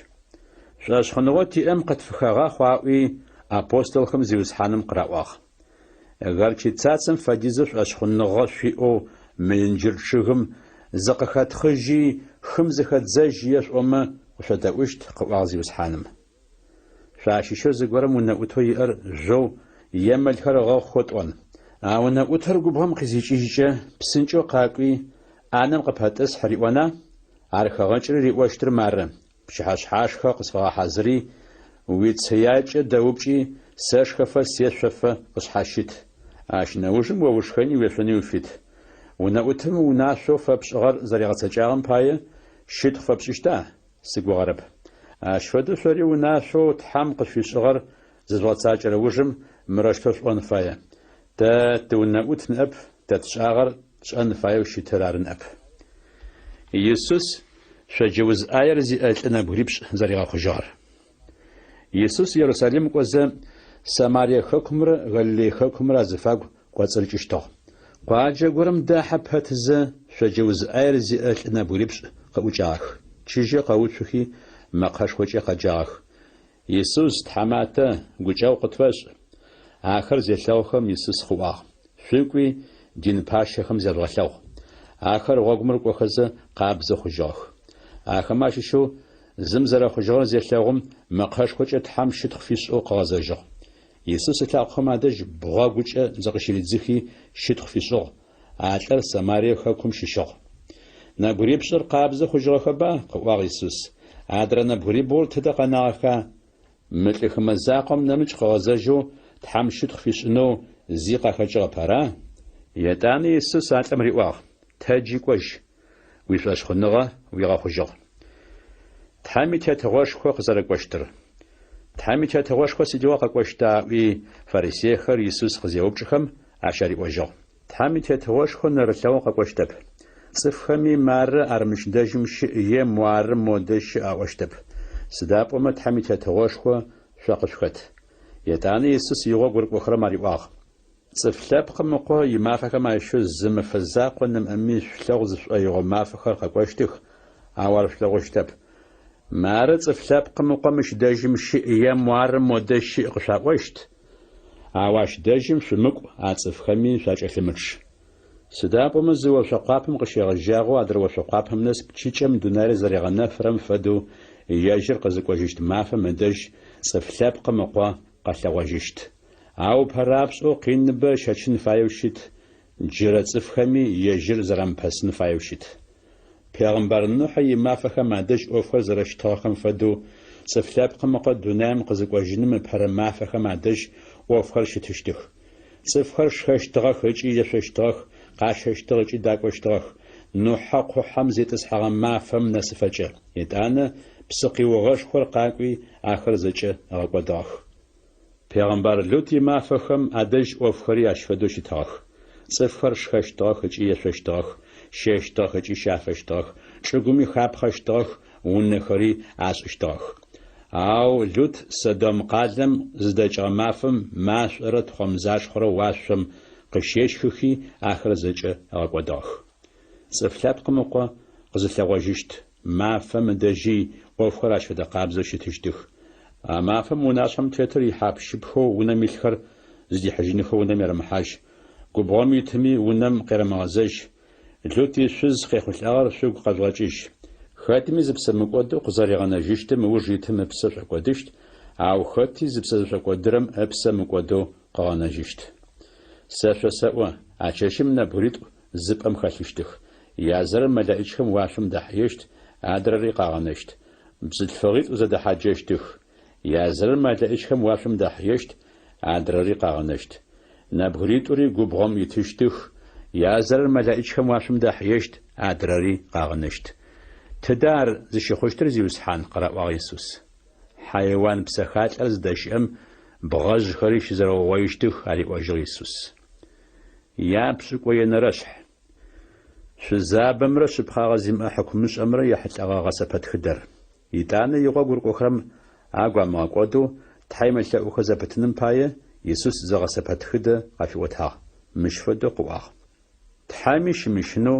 Шӏошъхъуныгъэу тиӏэм къытфыхэгъахъу аӏуи, апостолхэм Зиусхьаным къыраӏуагъ. Горчицацэм фэдизэу шӏошъхъуныгъэ шъуиӏэу мы инджыр чъыгым зыкъыхэтхъыжьи, хым зыхэдзэжь ешъуӏомэ, къышъодэӏущт, къыӏуагъ Зиусхьаным. Шъуащыщэу зыгорэм унэӏутэу иӏэр жъоу е мэлхэр ыгъэхъухэу тӏон. А унэӏутыр губгъом къизикӏыжькӏэ, псынкӏэу къакӏуи, ӏанэм къыпэтӏысхь риӏона? Ар хэгъэкӏри риӏощтыр мары, Пчыхьэшъхьашхэ къысфэгъэхьазыри, уицыякӏэ дэупкӏи, сэшхэфэ сешъофэ къысшъхьащыт. Ащ нэужым о ушхэни уешъони уфит. Унэӏутым унашъоу фэпшӏыгъэр зэригъэцэкӏагъэм пае щытхъу фэпшӏыщта? Сыгугъэрэп. Ащ фэдэу шъори унашъоу Тхьэм къышъуфишӏыгъэр зыжъугъэцакӏэрэ ужым мырэущтэу шъуӏон фае, Тэ тыунэӏут ныӏэп, тэ тшӏагъэр тшӏэн фаеу щытыр ары ныӏэп. Исус шъоджэ уз ӏаер зиӏэ лӏы нэбгырипшӏ зэригъэхъужьыгъэр. Исус Ерусалим кӏозэ, Самарие хэкумрэ Галилей хэкумрэ азыфагу кӏоцӏырыкӏыщтыгъ. Къуаджэ горэм дахьэ пэтзэ, шъоджэ уз ӏаер зиӏэ лӏы нэбгырипшӏ къыӏукӏагъэх. Чыжьэ къэуцухи, мэкъэшхокӏэ къэджагъэх, Исус, Тхьаматэ, гукӏэгъу къытфэшӏ! Ахэр зелъэгъухэм, Исус къыӏуагъ, Шъукӏуи, дин пащэхэм зяжъугъэлъэгъу. Ахэр гъогум рыкӏохэзэ, къабзэ хъужьыгъэх. Ахэмэ ащыщэу зым зэрэхъужьыгъэр зелъэгъум, мэкъэшхокӏэ Тхьэм щытхъу фишӏэу къыгъэзэжьыгъ. Исус ылъакъохэм адэжь бгъэгукӏэ зыкъыщыридзыхи, щытхъу фишӏыгъ. А лӏыр Самарие хэкум щыщыгъ. Нэбгырипшӏыр къабзэ хъужьыгъэхэба? къыӏуагъ Исус. Адрэ нэбгырибгъур тыдэ къэнагъэха? Мы лӏы хымэ закъом нэмыкӏ къыгъэзэжьэу Тхьэм щытхъу фишӏынэу зи къахэкӏыгъэп, ара? Етӏанэ Исус а лӏым риӏуагъ, Тэджи кӏожь, уишӏошъхъуныгъэ уигъэхъужьыгъ. Тхьэм и Тетыгъошхо къызэрэкӏощтыр. Тхьэм и Тетыгъошхо сыдигъо къэкӏощта? аӏуи, фарисейхэр Исус къызеупчӏыхэм, ащ ариӏожьыгъ. Тхьэм и Тетыгъошхо нэрылъэгъоу къэкӏощтэп. Цӏыфхэми мары ар мыщ дэжьым щыӏ е муары модэ щыӏ аӏощтэп. Сыда пӏомэ Тхьэм и Тетыгъошхо шъо къышъухэт. Етӏанэ Исус игъогу рыкӏохэрэм ариӏуагъ. Цӏыф Лъэпкъым Ыкъо имафэхэм ащыщэу зы мэфэ закъо нэмыӏэми шъулъэгъу зышӏоигъо мафэхэр къэкӏощтых, ау ар шъулъэгъущтэп. Мары Цӏыф Лъэпкъым Ыкъо мыщ дэжьым щыӏ е муары модэ щыӏ къышъуаӏощт, ау ащ дэжьым шъумыкӏу, а цӏыфхэми шъуакӏэлъымычъ. Сыда пӏомэ зы ошъо къуапэм къыщегъэжьагъэу адрэ ошъо къуапэм нэс пчыкӏэм дунаир зэригъэнэфырэм фэдэу ежьыр къызыкӏожьыщт мафэм ыдэжь Цӏыф Лъэпкъым Ыкъо къэлъэгъожьыщт. Ау ыпэрапшӏэу къиныбэ ыщэчын фаеу щыт, джырэ цӏыфхэми ежьыр зэрамыпэсын фаеу щыт. Пегъымбар Нухьэ имафэхэм адэжь ӏофхэр зэрэщытыгъэхэм фэдэу, Цӏыф Лъэпкъым Ыкъо дунаим къызыкӏожьыным ыпэрэ мафэхэм адэжь ӏофхэр щытыщтых. Цӏыфхэр шхэщтыгъэх ыкӏи ешъощтыгъэх, къащэщтыгъ ыкӏи дакӏощтыгъэх, Нухьэ къухьэм зитӏысхьэгъэ мафэм нэсыфэкӏэ. Етӏанэ псыкъиугъэшхор къакӏуи, ахэр зэкӏэ ыгъэкӏодыгъэх. Пегъымбар Лут имафэхэм адэжь ӏофхэри ащ фэдэу щытыгъэх. Цӏыфхэр шхэщтыгъэх ыкӏи ешъощтыгъэх, щэщтыгъэх ыкӏи щафэщтыгъэх, чӏыгуми хапхъэщтыгъэх, унэхэри ашӏыщтыгъэх. Ау Лут Содом къалэм зыдэкӏыгъэ мафэм машӏорэ тхъомзашхъорэ уашъом къыщещхыхи, ахэр зэкӏэ ыгъэкӏодыгъэх. Цӏыф Лъэпкъым Ыкъо къызылъэгъожьыщт мафэм ыдэжьи ӏофхэр ащ фэдэ къабзэу щытыщтых. А мафэм унашъхьэм тетыр ихьап-щыпхэу унэм илъхэр зыдихьыжьынхэу унэм ерэмыхьажь, губгъом итыми унэм къерэмыгъэзэжь. Лут ишъуз къехъулӏагъэр шъугу къэжъугъэкӏыжь. Хэтми зыпсэ мыкӏодэу къызэригъэнэжьыщтым ыуж итым ыпсэ шӏокӏодыщт, ау хэти зыпсэ зышӏокӏодырэм ыпсэ мыкӏодэу къыгъэнэжьыщт. Сэ шъосэӏо, а чэщым нэбгыритӏу зы пӏэм хэлъыщтых. Язырэр мэлэӏичхэм уашъом дахьыещт, адрэри къагъэнэщт. Бзылъфыгъитӏу зэдэхьаджэщтых. Язырэр мэлэӏичхэм уашъом дахьыещт, адрэри къагъэнэщт. Нэбгыритӏури губгъом итыщтых, язырэр мэлэӏичхэм уашъом дахьыещт, адрэри къагъэнэщт. Тыдэ ар зыщыхъущтыр, Зиусхьан? къыраӏуагъ Исус. Хьайуан псэхалӏэр зыдэщыӏэм бгъэжъхэри щызэрэугъоищтых, ариӏожьыгъ Исус. Япшӏыкӏуенэрэшъхь. Шъузабэмрэ шъыпкъагъэ зимыӏэ хьыкумышӏэмрэ ехьылӏэгъэ гъэсэпэтхыдэр. Итӏанэ игъогу рыкӏохэрэм агу амыгъэкӏодэу Тхьэ емылъэӏухэ зэпытыным пае, Исус зы гъэсэпэтхыдэ къафиӏотагъ. Мыщ фэдэу къыӏуагъ. Тхьэми щымыщынэу,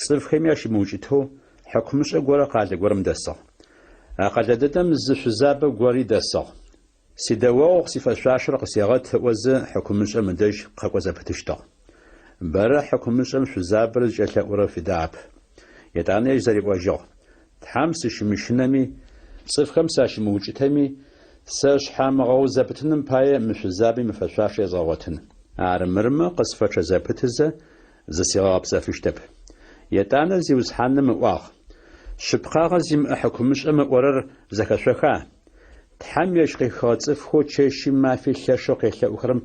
цӏыфхэми ащымыукӏытэу хьыкумышӏэ горэ къалэ горэм дэсыгъ. А къэлэ дэдэм зы шъузабэ гори дэсыгъ. Сидэогъу сифэшъуашэр къысегъэт ыӏозэ, хьыкумышӏэм ыдэжь къэкӏо зэпытыщтыгъ. Бэрэ хьыкумышӏэм шъузабэр зыкӏэлъэӏурэр фидагъэп. Етӏанэ ежь зэриӏожьыгъ, Тхьэм сыщымыщынэми, цӏыфхэм сащымыукӏытэми, сэ шъхьамыгъэуз зэпытыным пае мы шъузабэм ифэшъуашэ езгъэгъотын. Армырмэ, къысфэчъэ зэпытызэ, зысигъэгъэпсэфыщтэп. Етӏанэ Зиусхьаным ыӏуагъ, Шъыпкъагъэ зимыӏэ хьыкумышӏэм ыӏорэр зэхэшъоха? Тхьэм ежь къыхихыгъэ цӏыфхэу чэщи мафи лъэшэу къелъэӏухэрэм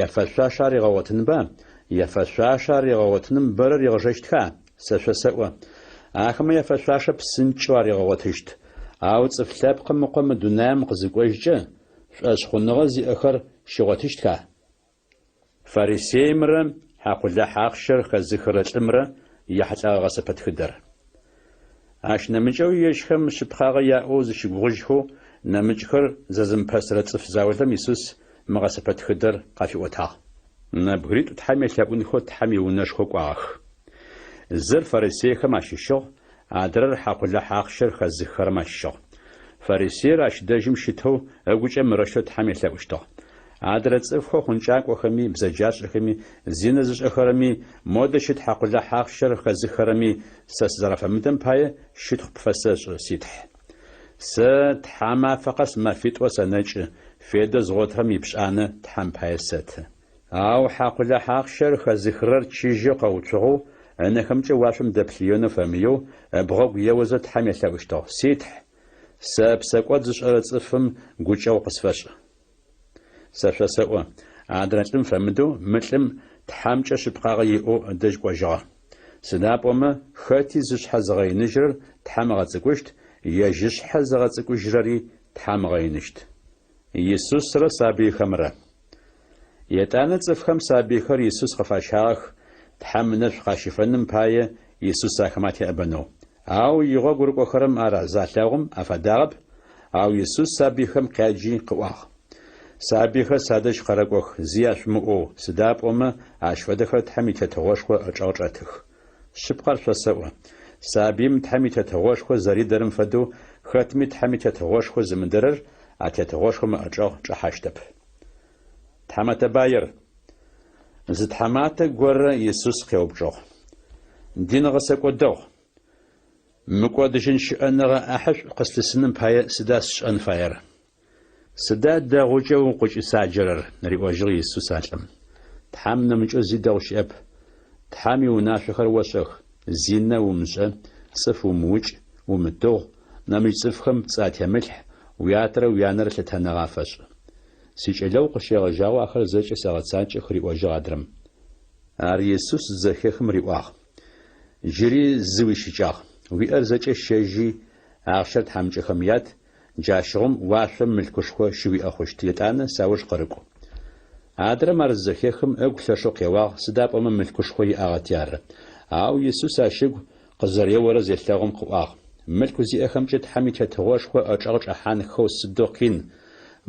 яфэшъуашэ аригъэгъотынба? Яфэшъуашэ аригъэгъотыным бэрэ ригъэжэщтха? Сэ шъосэӏо, ахэмэ яфэшъуашэ псынкӏэу аригъэгъотыщт. Ау Цӏыф Лъэпкъым Ыкъо мы дунаем къызыкӏожькӏэ, шӏошъхъуныгъэ зиӏэхэр щигъотыщтха? Фарисеймрэ хьакъулахь ахъщэр хэзыхырэ лӏымрэ яхьылӏэгъэ гъэсэпэтхыдэр. Ащ нэмыкӏэу ежьхэм шъыпкъагъэ яӏэу зыщыгугъыжьхэу нэмыкӏхэр зэзымыпэсырэ цӏыф заулэм Исус мы гъэсэпэтхыдэр къафиӏотагъ. Нэбгыритӏу Тхьэм елъэӏунхэу Тхьэм иунэшхо кӏуагъэх. Зыр фарисейхэм ащыщыгъ, адрэр хьакъулахь ахъщэр хэзыххэрэм ащыщыгъ. Фарисеир ащ дэжьым щытэу ыгукӏэ мырэущтэу Тхьэм елъэӏущтыгъ. Адрэ цӏыфхэу хъункӏакӏохэми, бзэджашӏэхэми, зинэ зышӏэхэрэми, модэ щыт хьакъулахь ахъщэр хэзыххэрэми сэ сызэрафэмыдэм пае щытхъу пфэсэшӏы, си Тхь. Сэ тхьамафэ къэс мэфитӏо сэнэкӏы, федэу згъотырэм ипшӏанэ Тхьэм пае сэты. Ау хьакъулахь ахъщэр хэзыхырэр чыжьэу къэуцугъэу, ынэхэмкӏэ уашъом дэплъыенэу фэмыеу, ыбгъэгу еозэ Тхьэм елъэӏущтыгъ, Си Тхь, сэ псэкӏод зышӏэрэ цӏыфым гукӏэгъу къысфэшӏ. Сэ шъосэӏо, адрэ лӏым фэмыдэу мы лӏым Тхьэмкӏэ шъыпкъагъэ иӏэу ыдэжь кӏожьыгъэ. Сыда пӏомэ, хэти зышъхьэ зыгъэиныжьрэр Тхьэм ыгъэцӏыкӏущт, ежь ышъхьэ зыгъэцӏыкӏужьрэри Тхьэм ыгъэиныщт. Исусрэ сабыйхэмрэ. Етӏанэ цӏыфхэм сабыйхэр Исус къыфащагъэх, Тхьэм ынэшӏу къащифэным пае Исус ахэмэ атеӏэбэнэу. Ау игъогу рыкӏохэрэм ар залъэгъум афадагъэп, ау Исус сабыйхэм къяджи къыӏуагъ, Сабыйхэр садэжь къэрэкӏох, зи яшъумыӏоу, сыда пӏомэ ащ фэдэхэр Тхьэм и Тетыгъошхо ычӏэгъ чӏэтых. Шъыпкъэр шъосэӏо, сабыим Тхьэм и Тетыгъошхо зэридэрэм фэдэу хэтми Тхьэм и Тетыгъошхо зымыдэрэр а Тетыгъошхом ыӏэчӏэгъ чӏэхьащтэп. Тхьамэтэ баир. Зы тхьаматэ горэ Исус къеупчӏыгъ, Дин гъэсэкӏо дэгъу, мыкӏодыжьын щыӏэныгъэ ӏахьышӏу къыслъысыным пае сыда сшӏэн фаер? Сыда дэгъукӏэ укъыкӏысаджэрэр? риӏожьыгъ Исус а лӏым. Тхьэм нэмыкӏэу зи дэгъу щыӏэп. Тхьэм иунашъохэр ошӏэх, зинэ умышӏэ, цӏыф умыукӏ, умытыгъу, нэмыкӏ цӏыфхэм пцӏы атемылъхь, уятэрэ уянэрэ лъытэныгъэ афэшӏ. Сикӏэлэгъу къыщегъэжьагъэу ахэр зэкӏэ сэгъэцакӏэх, риӏожьыгъ адрэм. Ар Исус зызэхехым риӏуагъ, Джыри зы уищыкӏагъ, уиӏэр зэкӏэ щэжьи, ахъщэр тхьамыкӏэхэм ят, Джащыгъум уашъом мылъкушхо щыуиӏэ хъущт, етӏанэ сауж къырыкӏу. Адрэм ар зызэхехым, ыгу лъэшэу къеуагъ, сыда пӏомэ мылъкушхо иӏагъэти ары. Ау Исус ащ ыгу къызэреорэр зелъэгъум къыӏуагъ, Мылъку зиӏэхэмкӏэ Тхьэм и Тетыгъошхо ычӏэгъ чӏэхьанхэу сыдэу къин!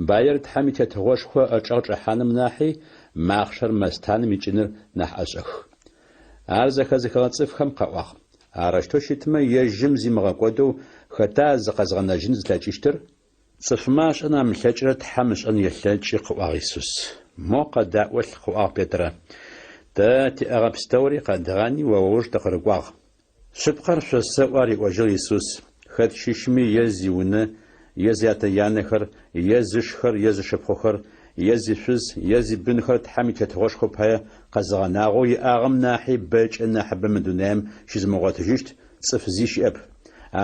Баир Тхьэм и Тетыгъошхо ычӏэгъ чӏэхьаным нахьи махъшэр мэстаным икӏыныр нахь ӏэшӏэх. Ар зэхэзыхыгъэ цӏыфхэм къаӏуагъ, Арэущтэу щытмэ, ежьым зимыгъэкӏодэу хэта зыкъэзгъэнэжьын зылъэкӏыщтыр? Цӏыфмэ ашӏэн амылъэкӏырэр Тхьэм ышӏэн елъэкӏы, къыӏуагъ Исус. Мо къэдаӏолъ, къыӏуагъ Петрэ. Тэ тиӏэгъэ пстэури къэдгъани о ыуж тыкъырыкӏуагъ. Шъыпкъэр шъосэӏо, ариӏожьыгъ Исус, хэт щыщми е зиунэ, е зятэ-янэхэр, е зышхэр, е зышыпхъухэр, е зишъуз, е зибынхэр Тхьэм и Тетыгъошхо пае къэзыгъэнагъэу иӏагъэм нахьи бэкӏэ нахьыбэ мы дунаим щызымыгъотыжьыщт цӏыф зи щыӏэп,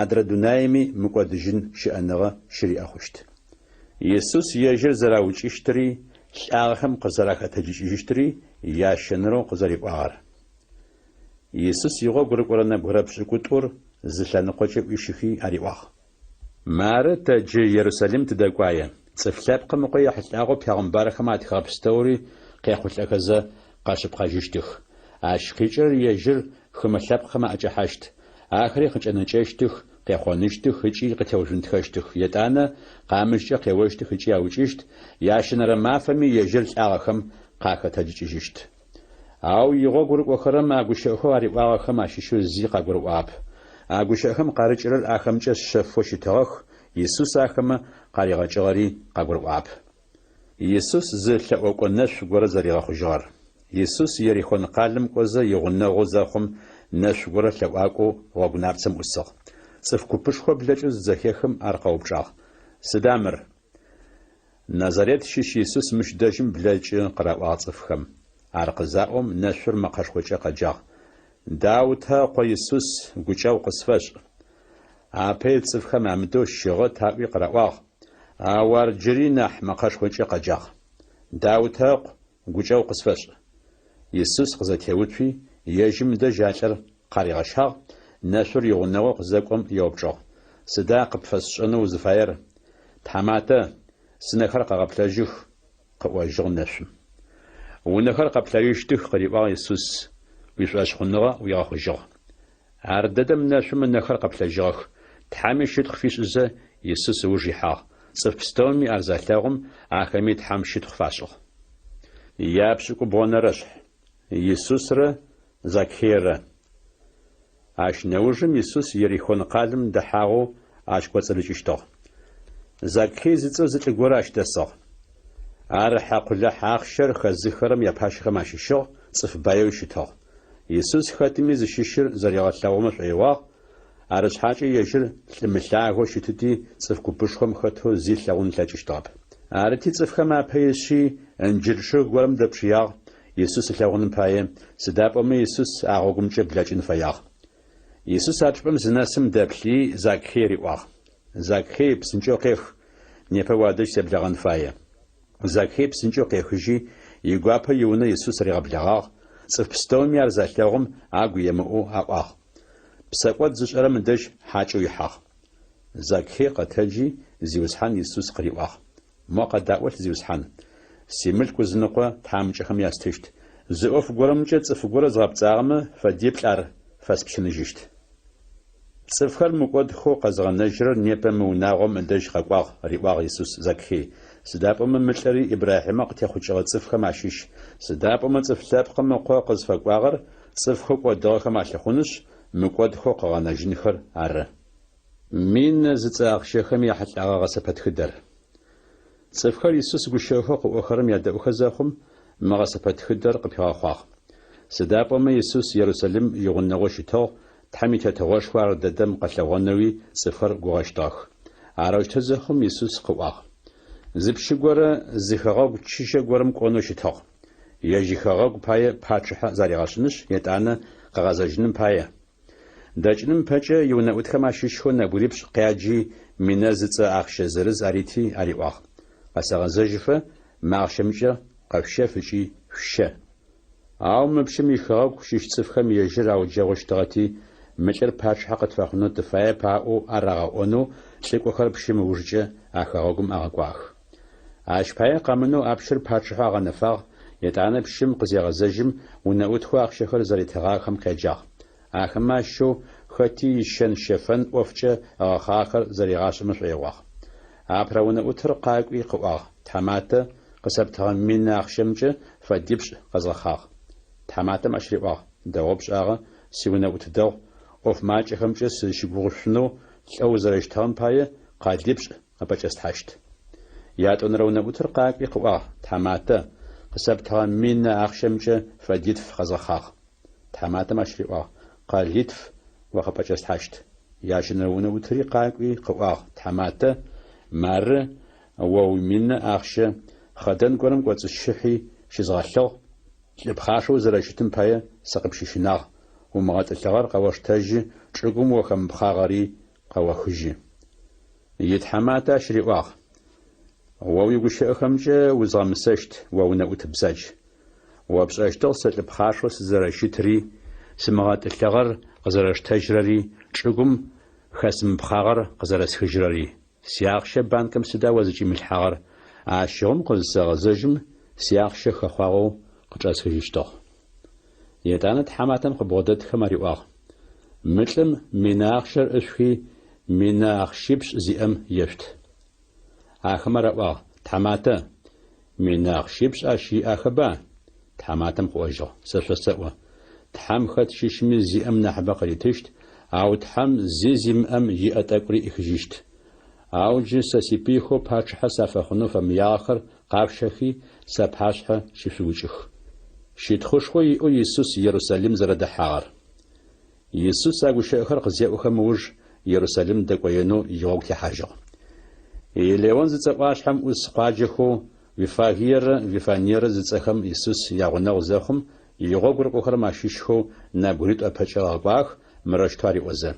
адрэ дунаими мыкӏодыжьын щыӏэныгъэ щыриӏэ хъущт. Исус ежьыр зэраукӏыщтыри, лӏагъэхэм къызэрахэтэджыкӏыжьыщтыри ящэнэрэу къызэриӏуагъэр. Исус игъогу рыкӏорэ нэбгырэ пшӏыкӏутӏур зы лъэныкъокӏэ ӏуищыхи ариӏуагъ. Мары тэ джы Ерусалим тыдэкӏуае. Цӏыф Лъэпкъым Ыкъо ехьылӏагъэу пегъымбархэм атхыгъэ пстэури къехъулӏэхэзэ къэшъыпкъэжьыщтых. Ащ къикӏырэр ежьыр хымэ лъэпкъхэм аӏэкӏэхьащт. Ахэри къыкӏэнэкӏэщтых, къехъоныщтых ыкӏи къытеужъунтхэщтых. Етӏанэ къамыщкӏэ къеощтых ыкӏи аукӏыщт, ящэнэрэ мафэми ежьыр лӏагъэхэм къахэтэджыкӏыжьыщт. Ау игъогу рыкӏохэрэм а гущыӏэхэу ариӏуагъэхэм ащыщэу зи къагурыӏуагъэп. А гущыӏэхэм къарыкӏырэр ахэмкӏэ шъэфэу щытыгъэх, Исус ахэмэ къаригъэкӏыгъэри къагурыӏуагъэп. Исус зы лъэӏокӏо нэшъу горэ зэригъэхъужьыгъэр. Исус Ерихон къалэм кӏозэ игъунэгъу зэхъум, нэшъу горэ лъэӏуакӏоу гъогу напцэм ӏусыгъ. Цӏыф купышхо блэкӏэу зызэхехым, ар къэупчӏагъ, Сыда мыр? Назарет щыщ Исус мыщ дэжьым блэкӏы, къыраӏуагъ цӏыфхэм. Ар къызаӏом, нэшъур мэкъэшхокӏэ къэджагъ, Даутэ ыкъо Исус, гукӏэгъу къысфэшӏ! Апэ ит цӏыфхэм амыдэу щыгъэт аӏуи къыраӏуагъ, ау ар джыри нахь мэкъэшхокӏэ къэджагъ, Даутэ ыкъу, гукӏэгъу къысфэшӏ! Исус къызэтеуцуи, ежьым дэжь а лӏыр къаригъэщагъ, нэшъур игъунэгъоу къызэкӏом еупчӏыгъ. Сыда къыпфэсшӏэнэу узыфаер? Тхьаматэ, сынэхэр къэгъэплъэжьых, къыӏожьыгъ нэшъум. Унэхэр къэплъэжьыщтых, къыриӏуагъ Исус, уишӏошъхъуныгъэ уигъэхъужьыгъ. Ардэдэм нэшъум ынэхэр къэплъэжьыгъэх, Тхьэми щытхъу фишӏызэ, Исус ыуж ихьагъ. Цӏыф пстэуми ар залъэгъум, ахэми Тхьэм щытхъу фашӏыгъ. Япшӏыкӏубгъонэрэшъхь. Исусрэ Закхейрэ. Ащ нэужым Исус Ерихон къалэм дэхьагъэу ащ кӏоцӏырыкӏыщтыгъ. Закхей зыцӏэу зы лӏы горэ ащ дэсыгъ. Ар хьакъулахь ахъщэр хэзыххэрэм япащэхэм ащыщыгъ, цӏыф баеуи щытыгъ. Исус хэтми зыщыщыр зэригъэлъэгъумэ шӏоигъуагъ, арышъхьакӏэ ежьыр лӏы мылъагэу щытыти, цӏыф купышхом хэтэу зи ылъэгъун ылъэкӏыщтыгъэп. Арыти, цӏыфхэм апэ ишъи, ынджыр чъыг горэм дэпшыягъ, Исус ылъэгъуным пае, сыда пӏомэ Исус а гъогумкӏэ блэкӏын фэягъ. Исус а чӏыпӏэм зынэсым дэплъи, Закхей риӏуагъ, Закхей, псынкӏэу къех, непэ уадэжь себлэгъэн фае. Закхей псынкӏэу къехыжьи, игуапэу иунэ Исус ригъэблэгъагъ, цӏыф пстэуми ар залъэгъум, агу емыӏоу аӏуагъ, Псэкӏод зышӏэрэм ыдэжь хьакӏэу ихьагъ. Закхей къэтэджи, Зиусхьан Исус къыриӏуагъ, Мо къэдаӏолъ, Зиусхьан, симылъку ызыныкъо тхьамыкӏэхэм ястыщт. Зы ӏоф горэмкӏэ цӏыф горэ згъэпцӏагъэмэ, фэдиплӏ ар фэспщыныжьыщт. Цӏыфхэр мыкӏодхэу къэзыгъэнэжьырэр непэ мы унагъом ыдэжь къэкӏуагъ, риӏуагъ Исус Закхей, сыда пӏомэ мы лӏыри Ибрахьимэ къытехъукӏыгъэ цӏыфхэм ащыщ, сыда пӏомэ Цӏыф Лъэпкъым Ыкъо къызфэкӏуагъэр цӏыфхэу кӏодыгъэхэм алъыхъунышъ, мыкӏодхэу къыгъэнэжьынхэр ары. Минэ зыцӏэ ахъщэхэм яхьылӏэгъэ гъэсэпэтхыдэр. Цӏыфхэр Исус гущыӏэхэу къыӏохэрэм ядэӏухэ зэхъум, мы гъэсэпэтхыдэр къыпигъэхъуагъ. Сыда пӏомэ Исус Ерусалим игъунэгъоу щытыгъ, Тхьэм и Тетыгъошхо ар дэдэм къэлъэгъонэуи цӏыфхэр гугъэщтыгъэх. Арэущтэу зэхъум Исус къыӏуагъ. Зы пщы горэ зы хэгъэгу чыжьэ горэм кӏонэу щытыгъ. Ежь ихэгъэгу пае пачъыхьэ заригъэшӏынышъ, етӏанэ къыгъэзэжьыным пае. Дэкӏыным ыпэкӏэ иунэӏутхэм ащыщхэу нэбгырипшӏ къяджи, минэ зыцӏэ ахъщэ зырыз арити ариӏуагъ, Къэсэгъэзэжьыфэ мы ахъщэмкӏэ къэшъущэф ыкӏи шъущэ. Ау мы пщым ихэгъэгу щыщ цӏыфхэм ежьыр ауджэгъущтыгъэти, мы лӏыр пачъыхьэ къытфэхъунэу тыфаеп аӏоу арагъэӏонэу лӏыкӏохэр пщым ыужыкӏэ а хэгъэгум агъэкӏуагъэх. Ащ пае къэмынэу а пщыр пачъыхьэу агъэнэфагъ, етӏанэ пщым къызегъэзэжьым, унэӏутхэу ахъщэхэр зэритыгъахэм къяджагъ. Ахэмэ ащыщэу хэти ищэн-щэфэн ӏофкӏэ ыгъэхъагъэхэр зэригъашӏэмэ шӏоигъуагъ. Апэрэ унэӏутыр къакӏуи къыӏуагъ, Тхьаматэ, къысэптыгъэ минэ ахъщэмкӏэ фэдипшӏ къэзгъэхъагъ. Тхьаматэм ащ риӏуагъ, Дэгъоу пшӏагъэ, сиунэӏут дэгъу, ӏоф макӏэхэмкӏэ сызщыгугъышъунэу лӏэу узэрэщытыгъэм пае къэлипшӏ къыпӏэкӏэслъхьащт. Ятӏонэрэ унэӏутыр къакӏуи къыӏуагъ, Тхьаматэ, къысэптыгъэ минэ ахъщэмкӏэ фэдитф къэзгъэхъагъ. Тхьаматэм ащ риӏуагъ, Къэлитф о къыпӏэкӏэслъхьащт. Ящэнэрэ унэӏутыри къакӏуи къыӏуагъ, Тхьаматэ, мары о уиминэ ахъщэ, хъэдэн горэм кӏоцӏысщыхьи щызгъэлъыгъ, лӏы пхъашэу узэрэщытым пае сыкъыпщыщынагъ, умыгъэтӏылъыгъэр къэоштэжьы, чӏыгум о хэмыпхъагъэри къэохыжьы. Итхьаматэ ащ риӏуагъ, О уигущыӏэхэмкӏэ узгъэмысэщт, о унэӏут бзадж. О пшӏэщтыгъ сэ лӏы пхъашэу сызэрэщытри, сымыгъэтӏылъыгъэр къызэрэсштэжьырэри, чӏыгум хэсымыпхъагъэр къызэрэсхыжьырэри. Сиахъщэ банкым сыда о зыкӏимылъхьагъэр? Ащыгъум къызысэгъэзэжьым, сиахъщэ хэхъуагъэу къычӏэсхыжьыщтыгъ. Етӏанэ тхьаматэм къыбгъодэтхэм ариӏуагъ, Мы лӏым минэ ахъщэр ӏышъухи, минэ ахъщипшӏ зиӏэм ешъут. Ахэмэ араӏуагъ, Тхьаматэ, минэ ахъщипшӏ ащ иӏахэба? Тхьаматэм къыӏожьыгъ, Сэ шъосэӏо, Тхьэм хэт щыщми зиӏэм нахьыбэ къыритыщт, ау Тхьэм зи зимыӏэм иӏэ тӏэкӏури ӏихыжьыщт. Ау джы сэ сипыйхэу пачъыхьэ сафэхъунэу фэмыягъэхэр къашъущэхи, сапашъхьэ щышъуукӏых. Щытхъушхо иӏэу Исус Ерусалим зэрэдэхьагъэр. Исус а гущыӏэхэр къызеӏохэм ыуж Ерусалим дэкӏоенэу игъогу техьажьыгъ. Елеон зыцӏэ ӏуашъхьэм ӏус къуаджэхэу Виффагиерэ Вифаниерэ зыцӏэхэм Исус ягъунэгъу зэхъум, игъогу рыкӏохэрэм ащыщхэу нэбгыритӏу ыпэкӏэ ыгъэкӏуагъэх, мырэущтэу ариӏозэ,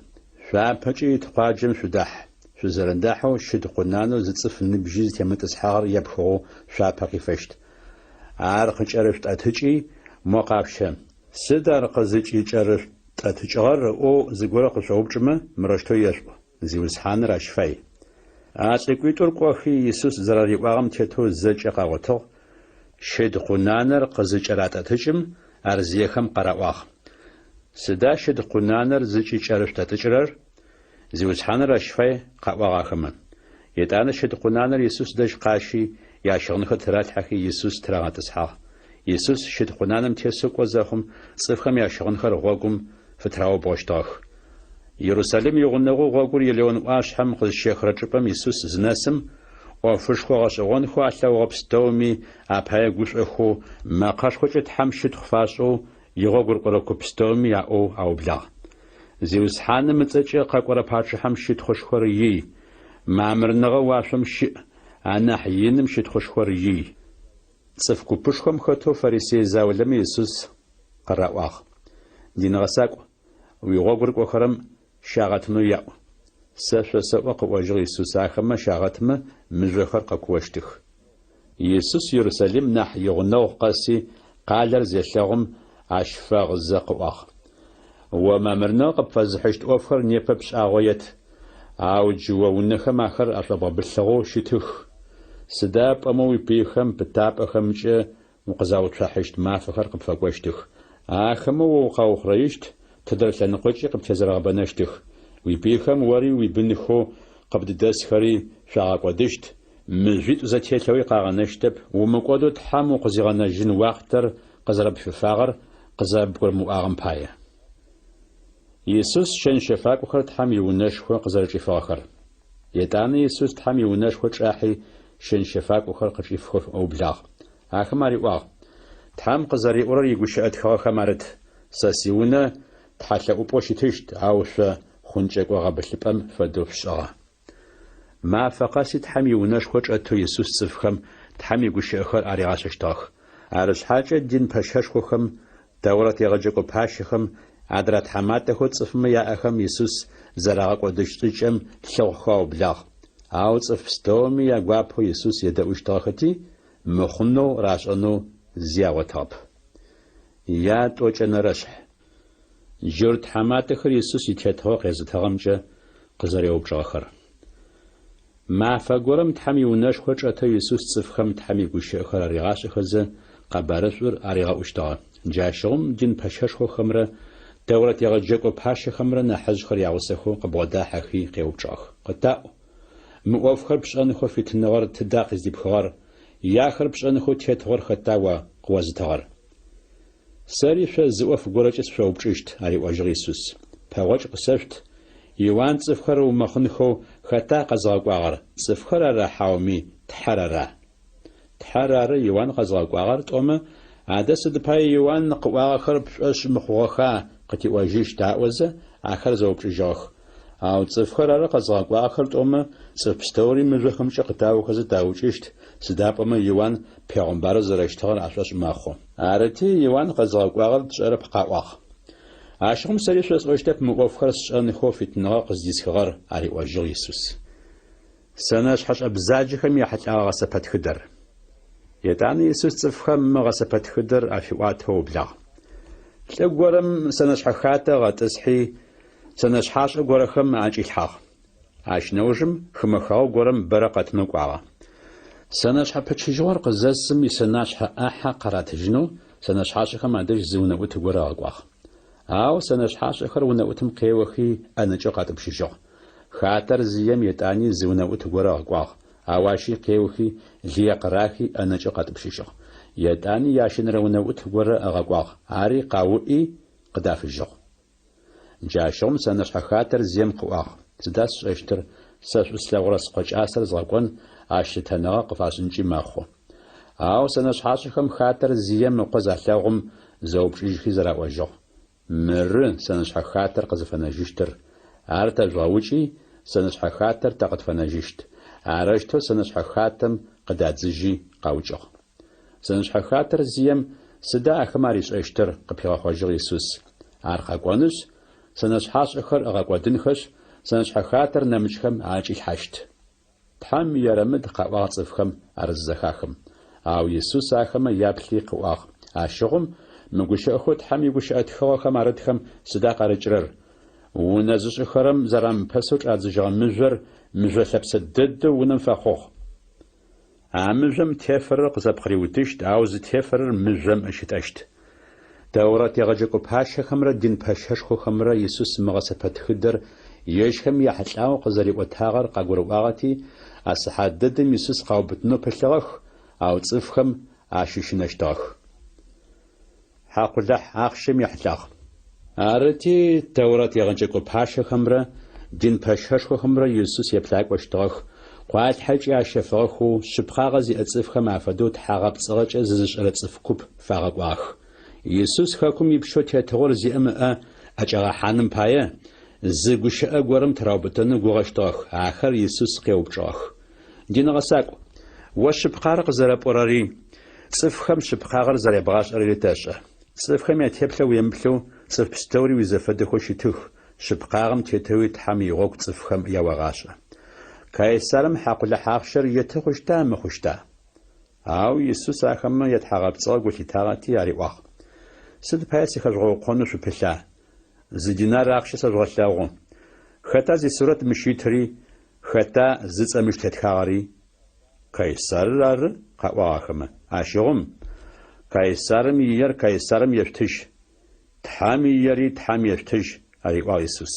Шъуапэкӏэ ит къуаджэм шъудахь, шъузэрэдахьэу щыд къунанэу зы цӏыф ныбжьи зытемытӏысхьагъэр епхыгъэу шъуапэ къифэщт. Ар къыкӏэрышъутӏэтыкӏи, мо къашъущэ. Сыд ар къызыкӏыкӏэрышъутӏэтыкӏыгъэр ыӏоу зыгорэ къышъоупчӏымэ, мырэущтэу ешъуӏу. Зиусхьаныр ащ фай. А лӏыкӏуитӏур кӏохи, Исус зэрариӏуагъэм тетэу зэкӏэ къагъотыгъ, щыд къунанэр къызыкӏэратӏэтыкӏым, ар зиехэм къараӏуагъ. Сыда щыд къунанэр зыкӏыкӏэрышъутӏэтӏыкӏырэр? Зиусхьаныр ащ фай, къаӏуагъ ахэмэ. Етӏанэ щыд къунанэр Исус дэжь къащи, ящыгъынхэр тыралъхьэхи, Исус тырагъэтӏысхьагъ. Исус щыд къунаным тесэу кӏо зэхъум, цӏыфхэм ящыгъынхэр гъогум фытыраубгъощтыгъэх. Ерусалим игъунэгъоу гъогур Елеон ӏуашъхьэм къызщехырэ чӏыпӏэм Исус зынэсым, ӏофышхо гъэшӏэгъонхэу алъэгъугъэ пстэуми апае гушӏохэу, мэкъэшхокӏэ Тхьэм щытхъу фашӏэу игъогу рыкӏорэ куп пстэуми аӏоу аублагъ. Зиусхьаным ыцӏэкӏэ къэкӏорэ пачъыхьэм щытхъушхор ий! Мамырныгъэ уашъом щыӏ, анахь иным щытхъушхор ий! Цӏыф купышхом хэтэу фарисей заулэмэ Исус къыраӏуагъ, Дин гъэсакӏу, уигъогу рыкӏохэрэм щагъэтынэу яӏу. Сэ шъосэӏо, къыӏожьыгъ Исус, ахэмэ щагъэтмэ, мыжъохэр къэкуощтых. Исус Ерусалим нахь игъунэгъу къэси, къалэр зелъэгъум, ащ фэгъызэ къыӏуагъ, О мамырныгъэ къыпфэзыхьыщт ӏофхэр непэ пшӏагъоет, ау джы о унэхэм ахэр ашӏобгъэбылъыгъэу щытых. Сыда пӏомэ уипыйхэм пытапӏэхэмкӏэ укъызауцухьащт мафэхэр къыпфэкӏощтых. Ахэмэ о укъаухъурэищт, тыдэрэ лъэныкъокӏи къыптезэрэгъэбэнэщтых. Уипыйхэм ори уибынхэу къыбдыдэсхэри шъуагъэкӏодыщт, мыжъуитӏу зэтелъэуи къагъэнэщтэп, умыкӏодэу Тхьэм укъызигъэнэжьын уахътэр къызэрэпфифагъэр къызэбгурымыӏуагъэм пае. Исус щэн-щэфакӏохэр Тхьэм иунэшхо къызэрэчӏифыгъэхэр. Етӏанэ Исус Тхьэм иунэшхо чӏахьи, щэн-щэфакӏохэр къычӏифхэу ыублагъ. Ахэм ариӏуагъ, Тхьэм къызэриӏорэр игущыӏэ тхыгъэхэм арыт, Сэ сиунэ тхьэлъэӏупӏэу щытыщт, ау шъо хъункӏэкӏо гъэбылъыпӏэм фэдэу шъушӏыгъэ. Мафэ къэси Тхьэм иунэшхо чӏэтэу Исус цӏыфхэм Тхьэм игущыӏэхэр аригъашӏэщтыгъэх. Арышъхьакӏэ дин пэщэшхохэм, Тэурэт егъэджэкӏо пащэхэм, адрэ тхьаматэхэу цӏыфмэ яӏэхэм Исус зэрагъэкӏодыщт шӏыкӏэм лъыхъухэу аублагъ. Ау цӏыф пстэуми ягуапэу Исус едэӏущтыгъэхэти, мыхъунэу рашӏэнэу зи агъотыгъэп. Ятӏокӏэнэрэшъхь. Джурт тхьаматэхэр Исус итетыгъо къезытыгъэмкӏэ къызэреупчӏыгъэхэр. Мафэ горэм Тхьэм иунэшхо чӏэтэу Исус цӏыфхэм Тхьэм игущыӏэхэр аригъашӏэхэзэ, къэбарышӏур аригъэӏущтыгъэ. Джащыгъум дин пэщэшхохэмрэ Тэурэт егъэджэкӏо пащэхэмрэ нахьыжъхэр ягъусэхэу къыбгъодахьэхи къеупчӏыгъэх, Къытаӏу, мы ӏофхэр пшӏэнхэу фитыныгъэр тыда къыздипхыгъэр, е ахэр пшӏэнхэу тетыгъор хэта о къыозытыгъэр? Сэри шъо зы ӏоф горэкӏэ сышъоупчӏыщт, ариӏожьыгъ Исус. Пэгъокӏ къысэшъут, Иуан цӏыфхэр ыумэхъынхэу хэта къэзыгъэкӏуагъэр, цӏыфхэр ара хьауми Тхьэр ара? Тхьэр ары Иуан къэзыгъэкӏуагъэр тӏомэ, адэ сыд пае Иуан къыӏуагъэхэр пшӏошъ мыхъугъэха къытиӏожьыщт аӏозэ, ахэр зэупчӏыжьыгъэх. Ау цӏыфхэр ары къэзыгъэкӏуагъэхэр тӏомэ, цӏыф пстэури мыжъохэмкӏэ къытаохэзэ таукӏыщт, сыда пӏомэ Иуан пегъымбарэу зэрэщытыгъэр ашӏошъ мэхъу. Арыти, Иуан къэзыгъэкӏуагъэр тшӏэрэп къаӏуагъ. Ащыгъум сэри шъосӏощтэп мы ӏофхэр сшӏэнхэу фитыныгъэ къыздисхыгъэр, ариӏожьыгъ Исус. Сэнэшъхьэшӏэ бзаджэхэм яхьылӏэгъэ гъэсэпэтхыдэр. Етӏанэ Исус цӏыфхэм мы гъэсэпэтхыдэр афиӏуатэу ыублагъ. Лӏы горэм сэнэшъхьэ хатэ ыгъэтӏысхьи, сэнэшъхьашӏэ горэхэм аӏэкӏилъхьагъ. Ащ нэужым хымэ хэгъэгу горэм бэрэ къэтынэу кӏуагъэ. Сэнэшъхьэ пычыжьыгъор къызэсым исэнашъхьэ ӏахьэ къаратыжьынэу сэнэшъхьашӏэхэм адэжь зы унэӏут горэ ыгъэкӏуагъ. Ау сэнэшъхьашӏэхэр унэӏутым къеохи ӏэнэкӏэу къатӏупщыжьыгъ. Хатэр зием етӏани зы унэӏут горэ ыгъэкӏуагъ, ау ащи къеохи лые къырахи ӏэнэкӏэу къатӏупщыжьыгъ. Етӏани ящэнэрэ унэӏут горэ ыгъэкӏуагъ, ари къауӏи къыдафыжьыгъ. Джащыгъум сэнэшъхьэ хатэр зием къыӏуагъ, Сыда сшӏэщтыр, сэ шӏу слъэгъурэ скъо кӏасэр згъэкӏон, ащ лъытэныгъэ къыфашӏынкӏи мэхъу. Ау сэнэшъхьашӏэхэм хатэр зием ыкъо залъэгъум, зэупчӏыжьхи зэраӏожьыгъ, Мыры сэнэшъхьэ хатэр къызыфэнэжьыщтыр, ар тэжъугъэукӏи, сэнэшъхьэ хатэр тэ къытфэнэжьыщт. Арэущтэу сэнэшъхьэ хатэм къыдадзыжьи къаукӏыгъ. Сэнэшъхьэ хатэр зием сыда ахэмэ аришӏэщтыр? къыпигъэхъожьыгъ Исус. Ар къэкӏонышъ, сэнэшъхьашӏэхэр ыгъэкӏодынхэшъ, сэнэшъхьэ хатэр нэмыкӏхэм аӏэкӏилъхьащт. Тхьэм ерэмыд къаӏуагъ цӏыфхэм ар зызэхахым. Ау Исус ахэмэ яплъи къыӏуагъ, Ащыгъум мы гущыӏэхэу Тхьэм игущыӏэ тхыгъэхэм арытхэм сыда къарыкӏырэр? Унэ зышӏыхэрэм зэрамыпэсэу чӏадзыжьыгъэ мыжъор мыжъо лъэпсэ дэдэу унэм фэхъугъ. А мыжъом тефэрэр къызэпкъыриутыщт, ау зытефэрэр мыжъом ыщытӏэщт. Тэурэт егъэджэкӏо пащэхэмрэ дин пэщэшхохэмрэ Исус мы гъэсэпэтхыдэр ежьхэм яхьылӏагъэу къызэриӏотагъэр къагурыӏуагъэти, а сыхьат дэдэм Исус къаубытынэу пылъыгъэх, ау цӏыфхэм ащыщынэщтыгъэх. Хьакъулахь ахъщэм ехьылӏагъ. Арыти, Тэурэт егъэджэкӏо пащэхэмрэ дин пэщэшхохэмрэ Исус еплъакӏощтыгъэх, къуалъхьэкӏи ащэфыгъэхэу, шъыпкъагъэ зиӏэ цӏыфхэм афэдэу тхьагъэпцӏыгъэкӏэ зызышӏэрэ цӏыф куп фагъэкӏуагъэх. Исус хэкум ипщэу тетыгъор зиӏэм ыӏэ ӏэкӏагъэхьаным пае, зы гущыӏэ горэм тыраубытэнэу гугъэщтыгъэх. Ахэр Исус къеупчӏыгъэх. Дин гъэсакӏу, о шъыпкъагъэр къызэрэпӏорэри, цӏыфхэм шъыпкъагъэр зэребгъашӏэрэри тэшӏэ. Цӏыфхэм ятеплъэ уемыплъэу, цӏыф пстэури уизэфэдэхэу щытых, шъыпкъагъэм тетэуи Тхьэм игъогу цӏыфхэм яогъашӏэ. Кайсарым хьакъулахь ахъщэр еты хъущта, мыхъущта? Ау Исус ахэмэ ятхьагъэпцӏыгъэ гу лъитагъэти ариӏуагъ, Сыд пае сыхэжъугъэукъонэу шъупылъа? Зы динар ахъщэ сэжъугъэлъэгъу. Хэта зисурэт мыщ итри, Хэта зыцӏэ мыщ тетхагъэри? Кайсарыр ары, къаӏуагъ ахэмэ. Ащыгъум, Кайсарым иер Кайсарым ешъутыжь, Тхьэм иери Тхьэм ешъутыжь, ариӏуагъ Исус.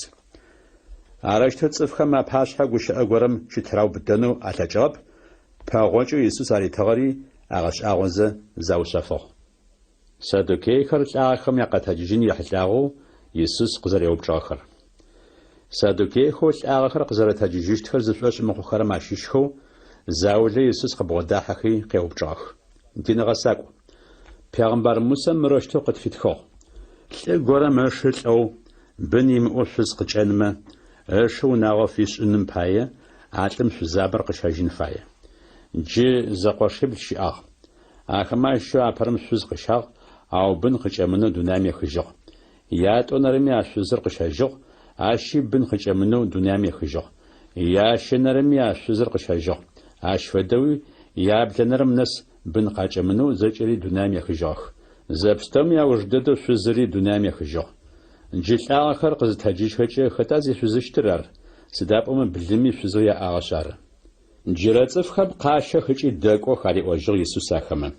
Арэущтэу цӏыфхэм апашъхьэ гущыӏэ горэм щытыраубытэнэу алъэкӏыгъэп, пэгъокӏэу Исус аритыгъэри агъэшӏагъозэ заушъэфыгъ. Саддукейхэр лӏагъэхэм якъэтэджыжьын ехьылӏагъэу Исус къызэреупчӏыгъэхэр. Саддукейхэу лӏагъэхэр къызэрэтэджыжьыщтхэр зышӏошъ мыхъухэрэм ащыщхэу заулэ Исус къыбгъодахьэхи къеупчӏыгъэх. Дин гъэсакӏу, пегъымбар Мусэ мырэущтэу къытфитхыгъ, Лӏы горэм ышы лӏэу, бын имыӏэу шъуз къыкӏэнмэ, ышы унагъо фишӏыным пае, а лӏым шъузабэр къыщэжьын фае. Джы зэкъошибл щыӏагъ. Ахэмэ ащыщэу апэрэм шъуз къыщагъ, ау бын къыкӏэмынэу дунаим ехыжьыгъ. Ятӏонэрэми а шъузыр къыщэжьыгъ, ащи бын къыкӏэмынэу дунаим ехыжьыгъ. Ящэнэрэми а шъузыр къыщэжьыгъ. Ащ фэдэуи яблэнэрэм нэс бын къакӏэмынэу зэкӏэри дунаим ехыжьыгъэх. Зэпстэуми ауж дэдэу шъузыри дунаим ехыжьыгъ. Джы лӏагъэхэр къызытэджыжьхэкӏэ хэта зишъузыщтыр ар? Сыда пӏомэ блыми шъузэу яӏагъэшъ ары. Джырэ цӏыфхэм къащэх ыкӏи дэкӏох, ариӏожьыгъ Исус ахэмэ.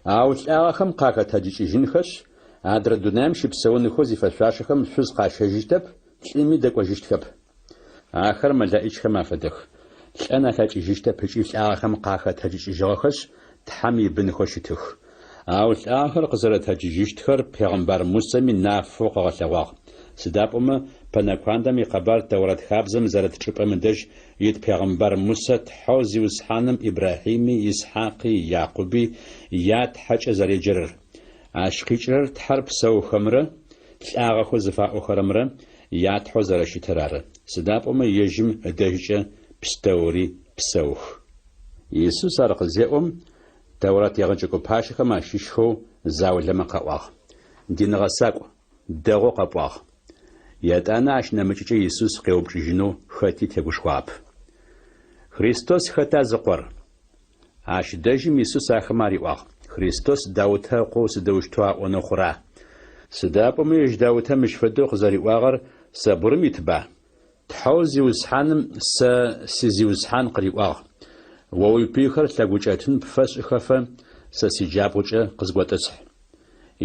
Ау лӏагъэхэм къахэтэджыкӏыжьынхэшъ, адрэ дунаим щыпсэунхэу зифэшъуашэхэм шъуз къащэжьыщтэп, лӏыми дэкӏожьыщтхэп. Ахэр мэлэӏичхэм афэдэх, лӏэн алъэкӏыжьыщтэп ыкӏи лӏагъэхэм къахэтэджыкӏыжьыгъэхэшъ, Тхьэм ибынхэу щытых. Ау лӏагъэхэр къызэрэтэджыжьыщтхэр пегъымбар Мусэми нафэу къыгъэлъэгъуагъ. Сыда пӏомэ пэнэкуандэм икъэбар Тэурэт хабзэм зэрыт чӏыпӏэм ыдэжь ит пегъымбар Мусэ Тхьэу Зиусхьаным Ибрахьими, Исхьакъи, Якъуби я Тхьэкӏэ зэреджэрэр. Ащ къикӏырэр Тхьэр псэухэмрэ лӏагъэхэу зыфаӏохэрэмрэ я Тхьэу зэрэщытыр ары, сыда пӏомэ ежьым ыдэжькӏэ пстэури псэух. Исус ар къызеӏом, Тэурат егъэджэкӏо пащэхэм ащыщхэу заулэмэ къаӏуагъ, Дин гъэсакӏу, дэгъоу къэпӏуагъ. Етӏанэ ащ нэмыкӏыкӏэ Исус къеупчӏыжьынэу хэти тегушхуагъэп. Христос хэта зыкъор? Ащ дэжьым Исус ахэмэ ариӏуагъ, Христос Даутэ ыкъоу сыдэущтэу аӏонэу хъура? Сыда пӏомэ ежь Даутэ мыщ фэдэу къызэриӏуагъэр Сэбурым итба? Тхьэу Зиусхьаным сэ си Зиусхьан къыриӏуагъ, О уипыйхэр лъэгукӏэтын пфэсшӏыхэфэ, сэ сиджабгъукӏэ къызготӏысхь.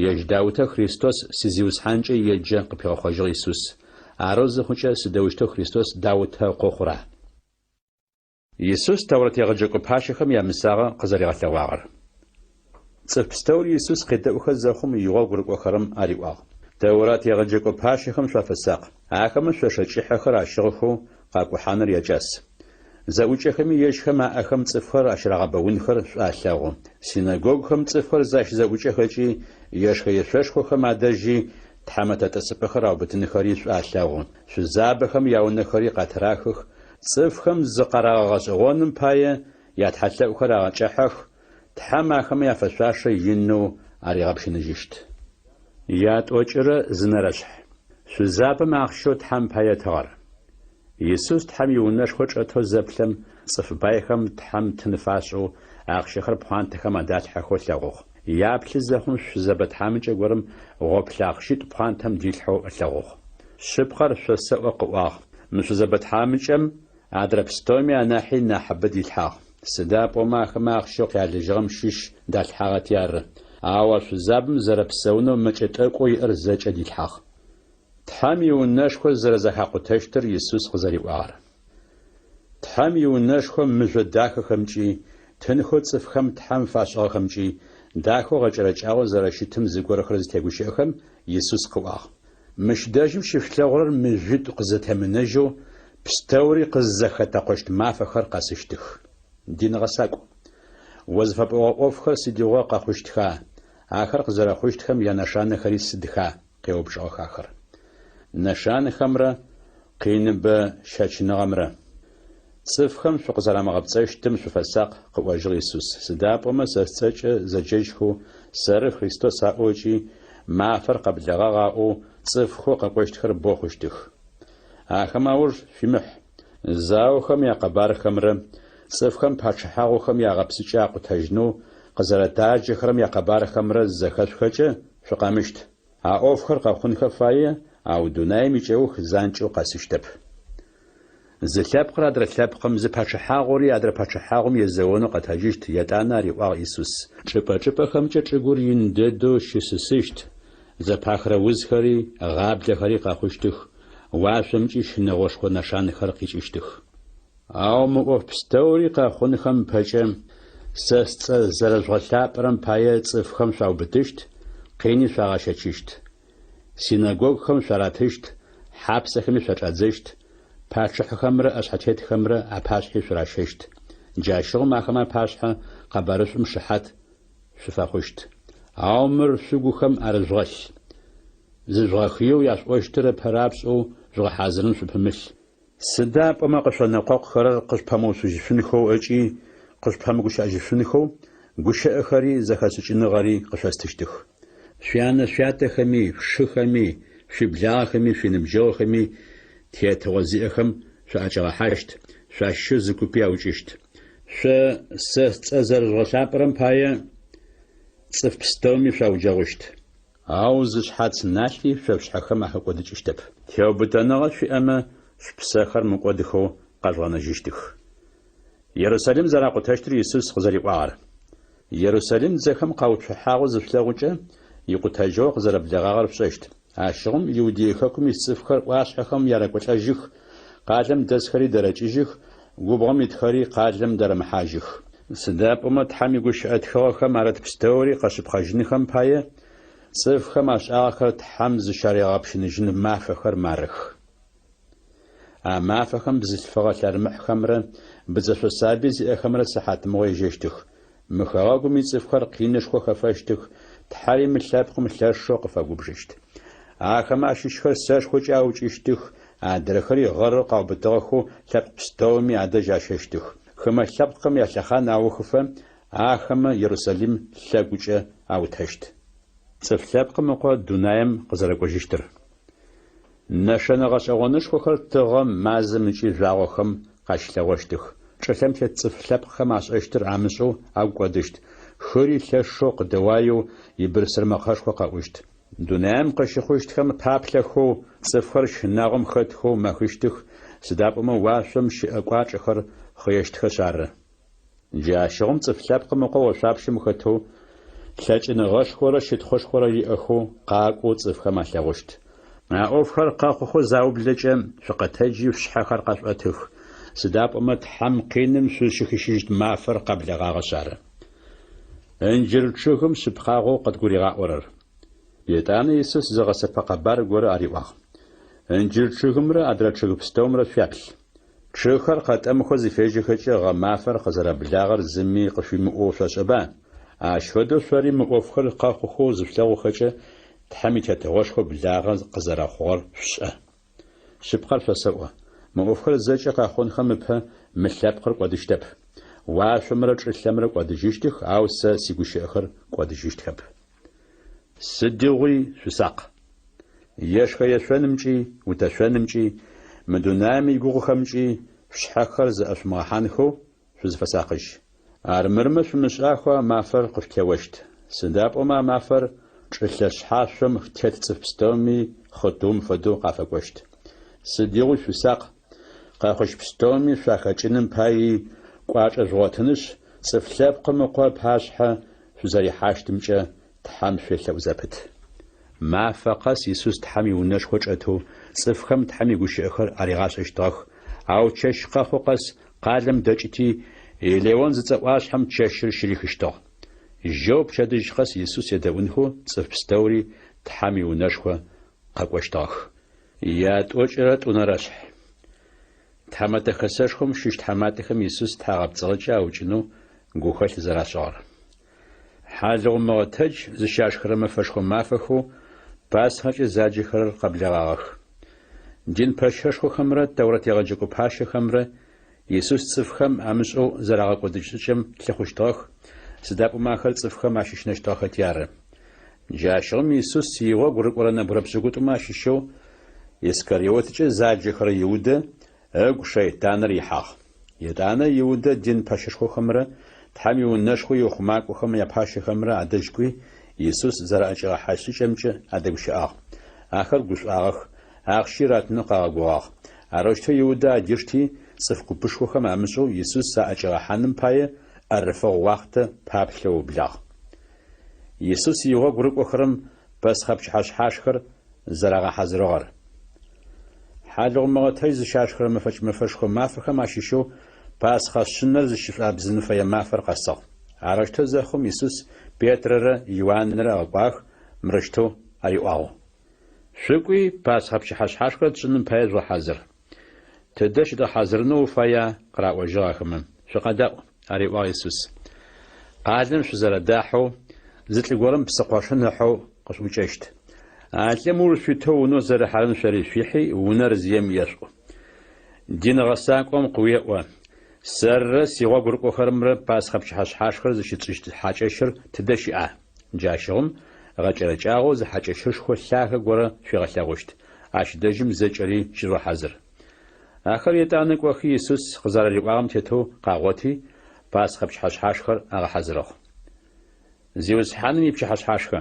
Ежь Даутэ Христос си Зиусхьанкӏэ еджэ, къыпигъэхъожьыгъ Исус. Арэу зыхъукӏэ, сыдэущтэу Христос Даутэ ыкъо хъура? Исус Тэурэт егъэджэкӏо пащэхэм ямысагъэ къызэригъэлъэгъуагъэр. Цӏыф пстэури Исус къедэӏухэ зэхъум игъогу рыкӏохэрэм ариӏуагъ. Тэурат егъэджэкӏо пащэхэм шъуафэсакъ. Ахэмэ шъошэ кӏыхьэхэр ащыгъхэу къакӏухьаныр якӏас. Зэӏукӏэхэми ежьхэм аӏэхэм цӏыфхэр ащырагъэбэунхэр шӏу алъэгъу. Синэгогухэм цӏыфхэр защызэӏукӏэхэкӏи, ешхэ-ешъошхохэм адэжьи тхьамэтэ тӏысыпӏэхэр аубытынхэри шӏу алъэгъу. Шъузабэхэм яунэхэри къатырахых, Цӏыфхэм зыкъарагъэгъэшӏэгъоным пае ятхьэлъэӏухэр агъэкӏыхьэх, Тхьэм ахэмэ яфэшъуашэ инэу аригъэпщыныжьыщт. Ятӏокӏырэ зы нэрэшъхь. Шъузабэм ахъщэу Тхьэм пае ытыгъэр. Исус Тхьэм иунэшхо чӏэтэу зэплъэм, цӏыф байхэм Тхьэм тын фашӏэу, ахъщэхэр пхъуантэхэм адалъхьэхэу ылъэгъугъ. Яплъы зэхъум шъузэбэ тхьамыкӏэ горэм гъоплъэ ахъщитӏу пхъуантэм дилъхьэу ылъэгъугъ. Шъыпкъэр шъосэӏо, къыӏуагъ, мы шъузэбэ тхьамыкӏэм адрэ пстэуми анахьи нахьыбэ дилъхьагъ. Сыда пӏомэ ахэмэ ахъщэу къялыжьыгъэм щыщ далъхьагъэти ары. Ау а шъузабэм зэрэпсэунэу мэкӏэ тӏэкӏоу иӏэр зэкӏэ дилъхьагъ. Тхьэм иунэшхо зэрэзэхакъутэщтыр Исус къызэриӏуагъэр. Тхьэм иунэшхо мыжъо дахэхэмкӏи, тынхэу цӏыфхэм Тхьэм фашӏыгъэхэмкӏи дахэу гъэкӏэрэкӏагъэу зэрэщытым зыгорэхэр зытегущыӏэхэм, Исус къыӏуагъ, Мыщ дэжьым щышъулъэгъурэр мыжъуитӏу къызэтемынэжьэу, пстэури къыззэхэтэкъощт мафэхэр къэсыщтых. Дин гъэсакӏу! О зыфэпӏогъэ ӏофхэр сыдигъо къэхъущтха, ахэр къызэрэхъущтхэм янэшанэхэри сыдха? къеупчӏыгъэх ахэр. Нэшанэхэмрэ къиныбэ щэчыныгъэмрэ. Цӏыфхэм шъукъызэрамыгъэпцӏэщтым шъуфэсакъ, къыӏожьыгъ Исус, сыда пӏомэ сэ сцӏэкӏэ зэджэжьхэу, Сэры Христос аӏоу ыкӏи Мафэр къэблэгъагъ аӏоу цӏыфхэу къэкӏощтхэр бэу хъущтых. Ахэм ауж шъуимыхь. Заохэм якъэбархэмрэ цӏыфхэм пачъыхьагъухэм ягъэпсыкӏэ акъутэжьынэу къызэрэтаджэхэрэм якъэбархэмрэ зызэхэшъухэкӏэ, шъукъэмыщт. А ӏофхэр къэхъунхэ фае, ау дунаим икӏэух занкӏэу къэсыщтэп. Зы лъэпкъыр адрэ лъэпкъым, зы пачъыхьагъури адрэ пачъыхьагъум езэонэу къэтэджыщт, етӏанэ ариӏуагъ Исус. Чӏыпӏэ-чӏыпӏэхэмкӏэ чӏыгур ин дэдэу щысысыщт, зэпахырэ узхэри, гъаблэхэри къэхъущтых, уашъомкӏи щынэгъошхо нэшанэхэр къикӏыщтых. Ау мы ӏоф пстэури къэхъунхэм ыпэкӏэ, сэ сцӏэ зэрэжъугъэлъапӏэрэм пае цӏыфхэм шъуаубытыщт, къини шъуагъэщэчыщт. Синэгогухэм шъуаратыщт, хьапсэхэми шъуачӏадзэщт, пачъыхьэхэмрэ ӏэшъхьэтетхэмрэ апашъхьи шъуращэщт. Джащыгъум ахэмэ апашъхьэ къэбарышӏум шыхьат шъуфэхъущт. Ау мыр шъугухэм арыжъугъэлъ. Зыжъугъэхыеу яшъуӏощтыр ыпэрапшӏэу жъугъэхьазырын шъупымылъ. Сыда пӏомэ къышъонэкъокъухэрэр къышъупэмыуцужьышъунхэу ыкӏи къышъупэмыгущыӏэжьышъунхэу гущыӏэхэри зэхэшӏыкӏыныгъэри къышъостыщтых. Шъуянэ-шъуятэхэми, шъушыхэми, шъуиблагъэхэми, шъуиныбджэгъухэми тетыгъо зиӏэхэм шъуаӏэкӏагъэхьащт, шъуащыщэу зы купи аукӏыщт. Шъо сэ сцӏэ зэрэжъугъэлъапӏэрэм пае цӏыф пстэуми шъуауджэгъущт. Ау зы шъхьац налъи шъо шъушъхьэхэм ахэкӏодыкӏыщтэп. Теубытэныгъэ шъуиӏэмэ, шъупсэхэр мыкӏодыхэу къэжъугъэнэжьыщтых. Ерусалим зэракъутэщтыр Исус къызэриӏуагъэр. Ерусалим дзэхэм къауцухьагъэу зышъулъэгъукӏэ, икъутэжьыгъо къызэрэблэгъагъэр шъушӏэщт. Ащыгъум Иудей хэкум ис цӏыфхэр ӏуашъхьэхэм ярэкӏолӏэжьых, къалэм дэсхэри дэрэкӏыжьых, губгъом итхэри къалэм дэрэмыхьажьых. Сыда пӏомэ Тхьэм игущыӏэ тхыгъэхэм арыт пстэури къэшъыпкъэжьынхэм пае, цӏыфхэм ашӏагъэхэр Тхьэм зыщаригъэпщыныжьын мафэхэр марых. А мафэхэм бзылъфыгъэ лъэрмыхьхэмрэ быдзэшъо сабый зиӏэхэмрэ сыхьатмыгъо ежьэщтых. Мы хэгъэгум ицӏыфхэр къинышхо хэфэщтых, Тхьэри мы лъэпкъым лъэшэу къыфэгубжыщт. Ахэмэ ащыщхэр сэшхокӏэ аукӏыщтых, адрэхэри гъэрэу къаубытыгъэхэу лъэпкъ пстэуми адэжь ащэщтых. Хымэ лъэпкъхэм ялъэхъан аухыфэ, ахэмэ Ерусалим лъэгукӏэ аутэщт. Цӏыф Лъэпкъым Ыкъо дунаим къызэрэкӏожьыщтыр. Нэшэнэ гъэшӏэгъонышхохэр тыгъэм, мазэм ыкӏи жъуагъохэм къащылъэгъощтых. Чӏылъэм тет цӏыф лъэпкъхэм ашӏэщтыр амышӏэу агу кӏодыщт, хыри лъэшэу къыдэуаеу ибырсыр мэкъэшхо къэӏущт. Дунаим къыщыхъущтхэм паплъэхэу, цӏыфхэр щынагъом хэтхэу мэхыщтых, сыда пӏомэ уашъом щыӏэ кӏуачӏэхэр хъыещтхэшъ ары. Джащыгъум Цӏыф Лъэпкъым Ыкъо ошъуапщэм хэтэу, лъэкӏыныгъэшхорэ щытхъушхорэ иӏэхэу къакӏоу цӏыфхэм алъэгъущт. А ӏофхэр къэхъухэу заублэкӏэ, шъукъэтэджи шъушъхьэхэр къэшъуӏэтых, сыда пӏомэ Тхьэм къиным шъузщыхищыжьыщт мафэр къэблэгъагъэшъ ары. Ынджыр чъыгым шъыпкъагъэу къыдгуригъаӏорэр. Етӏанэ Исус зы гъэсэпэ къэбар горэ ариӏуагъ. Ынджыр чъыгымрэ адрэ чъыг пстэумрэ шъуяплъ. Чъыгхэр къэтӏэмыхэу зыфежьэхэкӏэ гъэмафэр къызэрэблагъэр зыми къышъуимыӏоу шъошӏэба? Ащ фэдэу шъори мы ӏофхэр къэхъухэу зышъулъэгъухэкӏэ, Тхьэм и Тетыгъошхо благъэ къызэрэхъугъэр шъушӏэ. Шъыпкъэр шъосэӏо, мы ӏофхэр зэкӏэ къэхъунхэм ыпэ мы лъэпкъыр кӏодыщтэп. Уашъомрэ чӏылъэмрэ кӏодыжьыщтых, ау сэ сигущыӏэхэр кӏодыжьыщтхэп. Сыдигъуи шъусакъ. Ешхэ-ешъонымкӏи, утэшъонымкӏи, мы дунаим игугъухэмкӏи шъушъхьэхэр зэӏэшъумыгъэхьанхэу шъузыфэсакъыжь. Армырмэ шъумышӏахэу а мафэр къышъутеощт. Сыда пӏомэ а мафэр чӏылъэ шъхьашъом тет цӏыф пстэуми хъытыум фэдэу къафэкӏощт. Сыдигъуи шъусакъ, къэхъущт пстэуми шъуахэкӏыным паий кӏуачӏэ жъугъотынышъ, Цӏыф Лъэпкъым Ыкъо ыпашъхьэ шъузэрихьащтымкӏэ Тхьэм шъуелъэӏу зэпыт. Мафэ къэс Исус Тхьэм иунэшхо чӏэтэу цӏыфхэм Тхьэм игущыӏэхэр аригъашӏэщтыгъэх, ау чэщ къэхъу къэс къалэм дэкӏыти, Елеон зыцӏэ ӏуашъхьэм чэщыр щырихыщтыгъ. Жьэу пчэдыжь къэс Исус едэӏунхэу цӏыф пстэури Тхьэм иунэшхо къэкӏощтыгъэх. Ятӏокӏырэ тӏунэрэ шъхь. Тхьэмэтэ Хэсэшхом щыщ тхьаматэхэм Исус тхьагъэпцӏыгъэкӏэ аукӏынэу гухэлъ зэрашӏыгъэр. Хьалыгъу мыгъэтэдж зыщашхырэ мэфэшхо мафэхэу Пасхэкӏэ заджэхэрэр къэблэгъагъэх. Дин пэщэшхохэмрэ Тэурэт егъэджэкӏо пащэхэмрэ Исус цӏыфхэм амышӏэу зэрагъэкӏодыщт шӏыкӏэм лъыхъущтыгъэх, сыда пӏомэ ахэр цӏыфхэм ащыщынэщтыгъэхэти ары. Джащыгъум Исус игъогу рыкӏорэ нэбгырэ пшӏыкӏутӏумэ ащыщэу Искариоткӏэ заджэхэрэ Иудэ ыгу шэйтаныр ихьагъ. Етӏанэ Иудэ дин пэщэшхохэмрэ Тхьэм иунэшхо иухъумакӏохэм япащэхэмрэ адэжь кӏуи, Исус зэраӏэкӏигъэхьащт шӏыкӏэмкӏэ адэгущыӏагъ. Ахэр гушӏуагъэх, ахъщи ратынэу къагъэгугъагъ. Арэущтэу Иудэ адишти, цӏыф купышхохэм амышӏэу Исус аӏэкӏигъэхьаным пае ӏэрыфэгъу уахътэ паплъэу ыублагъ. Исус игъогу рыкӏохэрэм Пэсхъэ пчыхьэшъхьашхэр зэрагъэхьазырыгъэр. Хьалыгъу мыгъэтэдж зыщашхырэ мэфэкӏ мэфэшхо мафэхэм ащыщэу Пасхъэ шъынэр зыщышӏуабзын фэе мафэр къэсыгъ. Арэущтэу зэхъум Исус Петрэрэ Иуанрэ ыгъэкӏуагъэх, мырэущтэу ариӏуагъ. Шъукӏуи, Пасхъэ пчыхьэшъхьашхэр тшӏыным пае жъугъэхьазыр. Тыдэ щыдгъэхьазырынэу уфая? къыраӏожьыгъ ахэмэ. Шъукъэдаӏу, ариӏуагъ Исус. Къалэм шъузэрэдахьэу, зы лӏы горэм псы къошын ыхьэу къышъуӏукӏэщт. А лӏым ыуж шъуитэу унэу зэрыхьэрэм шъори шъуихьи, унэр зием ешъуӏу. Дин гъэсакӏом къыуеӏо, Сэррэ сигъогу рыкӏохэрэмрэ Пасхъэ пчыхьэшъхьашхэр зыщытшӏыщт хьакӏэщыр тыдэ щыӏа? Джащыгъум гъэкӏэрэкӏагъэу зы хьакӏэщышхо лъагэ горэ шъуигъэлъэгъущт, ащ дэжьым зэкӏэри щыжъугъэхьазыр. Ахэр етӏанэ кӏохи Исус къызэрариӏуагъэм тетэу къагъоти, Пасхъэ пчыхьэшъхьашхэр агъэхьазырыгъ. Зиусхьаным ипчыхьэшъхьашхэ.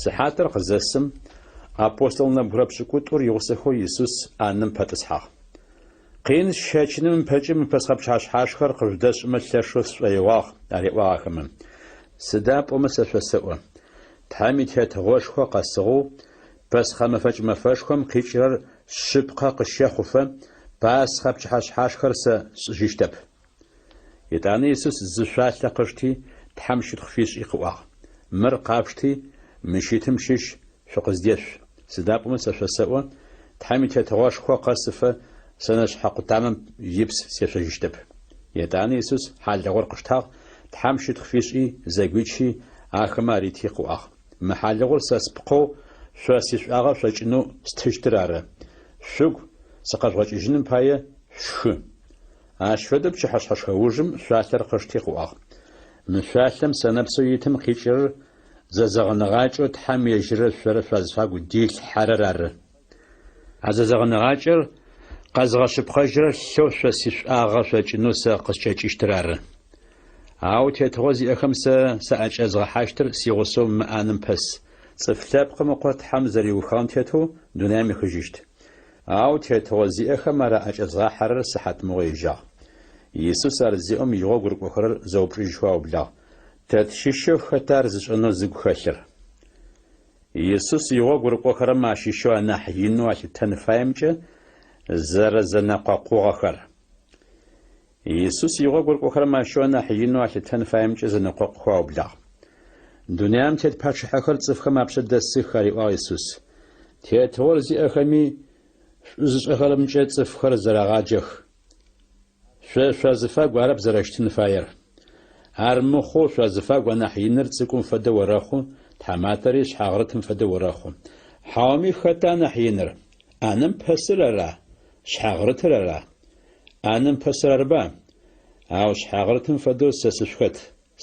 Сыхьатыр къызэсым, апостол нэбгырэ пшӏыкӏутӏур игъусэхэу Исус ӏанэм пэтӏысхьагъ. Къин сщэчыным ыпэкӏэ мы Пэсхъэ пчыхьэшъхьашхэр къыжъудэсшӏымэ лъэшэу сшӏоигъуагъ, ариӏуагъ ахэмэ. Сыда пӏомэ сэ шъосэӏо, Тхьэм и Тетыгъошхо къэсыгъэу, Пэсхъэ мэфэкӏ мэфэшхом къикӏырэр шъыпкъэ къыщэхъуфэ, Пасхъэ пчыхьэшъхьашхэр сэ сшӏыжьыщтэп. Етӏанэ Исус зы шъуалъэ къышти, Тхьэм щытхъу фишӏи къыӏуагъ, Мыр къафшти, мыщ итым щыщ шъукъыздешъу. Сыда пӏомэ сэ шъосэӏо, Тхьэм и Тетыгъошхо къэсыфэ сэнэшъхьэ къутамэм ипс сешъожьыщтэп. Етӏанэ Исус хьалыгъур къыштагъ, Тхьэм щытхъу фишӏи, зэгуичи, ахэмэ арити къыӏуагъ, Мы хьалыгъур сэ спкъэу шъо сишӏуагъэ шъокӏынэу стыщтыр ары. Шъугу сыкъэжъугъэкӏыжьыным пае шъушхы. Ащ фэдэу пчыхьэшъхьэшхэ ужым шъуалъэр къышти къыӏуагъ, Мы шъуалъэм сэнэпсэу итым къикӏырэр зэзэгъыныгъакӏэу Тхьэм ежьыррэ шъорэ шъуазыфагу дилъхьэрэр ары. А зэзэгъыныгъакӏэр къэзыгъэшъыпкъэжьырэр лъэу шъо сишӏуагъэ шъокӏынэу сэ къыскӏэкӏыщтыр ары. Ау тетыгъо зиӏэхэм сэ саӏэкӏэзгъэхьащтыр сигъусэу мы ӏанэм пэс. Цӏыф Лъэпкъым Ыкъо Тхьэм зэриухыгъэм тетэу дунаим ехыжьыщт. Ау тетыгъо зиӏэхэм ар аӏэкӏэзгъахьэрэр сыхьатмыгъо ежьагъ. Исус ар зеӏом игъогу рыкӏохэрэр зэупчӏыжьхэу аублагъ, Тэ тщыщэу хэта ар зышӏэнэу зыгу хэлъыр? Исус игъогу рыкӏохэрэм ащыщэу анахь инэу алъытэн фаемкӏэ зэрэзэнэкъокъугъэхэр. Исус игъогу рыкӏохэрэм ащыщэу анахь инэу алъытэн фаемкӏэ зэнэкъокъухэу аублагъ. Дунаим тет пачъыхьэхэр цӏыфхэм апшъэ дэсых, ариӏуагъ Исус. Тетыгъор зиӏэхэми шӏу зышӏэхэрэмкӏэ цӏыфхэр зэрагъаджэх. Шъо шъуазыфагу арэп зэрэщытын фаер. Ар мыхъоу шъуазыфагу анахь иныр цӏыкӏум фэдэу орэхъу, тхьаматэри шъхьагърытым фэдэу орэхъу. Хьауми хэта анахь иныр? ӏанэм пэсыр ара? Шъхьагърытыр ара? ӏанэм пэсыр арыба? Ау шъхьагърытым фэдэу сэ сышъухэт.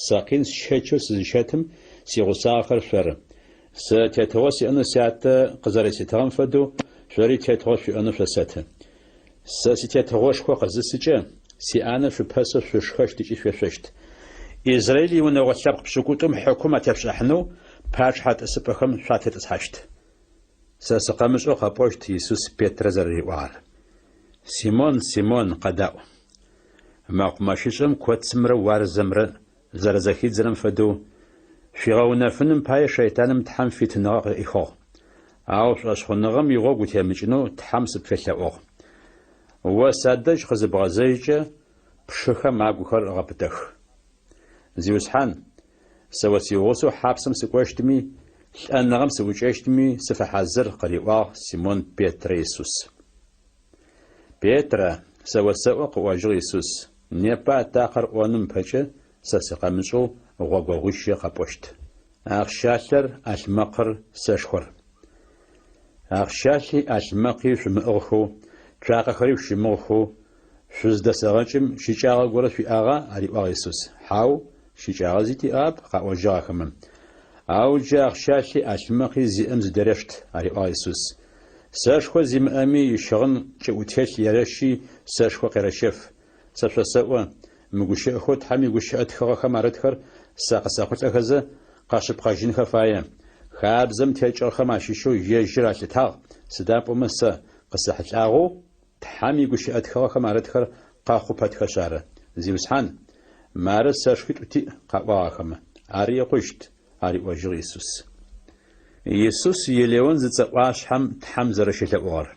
Сэ къин сщэчэу сызыщэтым, сигъусагъэхэр шъоры. Сэ тетыгъо сиӏэнэу Сятэ къызэреситыгъэм фэдэу, шъори тетыгъо шъуиӏэнэу шъосэты. Сэ ситетыгъошхо къызысыкӏэ, сиӏанэ шъупэсэу шъушхэщт ыкӏи шъуешъощт. Израил иунэгъо лъэпкъ пшӏыкӏутӏум хьыкум атешъушӏыхьанэу пачъыхьэ тӏысыпӏэхэм шъуатетӏысхьащт. Сэ сыкъэмышӏэу къэпӏощт, Исус Петрэ зэрэриӏуагъэр. Симон, Симон, къэдаӏу. Мэкъумэщышӏэм коцымрэ уарзэмрэ зэрэзэхидзырэм фэдэу, шъуигъэунэфыным пае шэйтаным Тхьэм фитыныгъэ къыӏихыгъ. Ау шӏошъхъуныгъэм игъогу утемыкӏынэу Тхьэм сыпфелъэӏугъ. О садэжь къызыбгъэзэжькӏэ, пшыхэм агухэр гъэпытэх. Зиусхьан, сэ о сиугъусэу хьапсым сыкӏощтми, лӏэныгъэм сыӏукӏэщтми сыфэхьазыр, къыриӏуагъ Симон Петрэ Исус. Петрэ, сэ осэӏо, къыӏожьыгъ Исус, непэ атакъэр ӏоным ыпэкӏэ сэ сыкъэмышӏэу гъогогъуищэ къэпӏощт. Ахъщалъэр, ӏалъмэкъыр, сэшхор. Ахъщалъи ӏалъмэкъи шъумыӏыгъхэу, цуакъэхэри шъущымыгъхэу шъузыдэсэгъэкӏым, щыкӏагъэ горэ шъуиӏагъа? ариӏуагъ Исус. Хьау, щыкӏагъэ зи тиӏагъэп, къаӏожьыгъ ахэмэ. Ау джы ахъщалъи ӏалъмэкъи зиӏэм зыдерешт, ариӏуагъ Исус. Сэшхо зимыӏэми ищыгъын кӏыӏутелъ ерэщи сэшхо къерэщэф. Сэ шъосэӏо, мы гущыӏэхэу Тхьэм игущыӏэ тхыгъэхэм арытхэр сэ къысэхъулӏэхэзэ, къэшъыпкъэжьынхэ фае. Хабзэм текӏыгъэхэм ащыщэу ежьыр алъытагъ, сыда пӏомэ сэ къысэхьылӏагъэу Тхьэм игущыӏэ тхыгъэхэм арытхэр къэхъу пэтхэшъ ары. Зиусхьан, мары сэшхуитӏу тиӏ, къаӏуагъ ахэмэ. Ар икъущт, ариӏожьыгъ Исус. Исус Елеон зыцӏэ ӏуашъхьэм Тхьэм зэрэщелъэӏугъэр.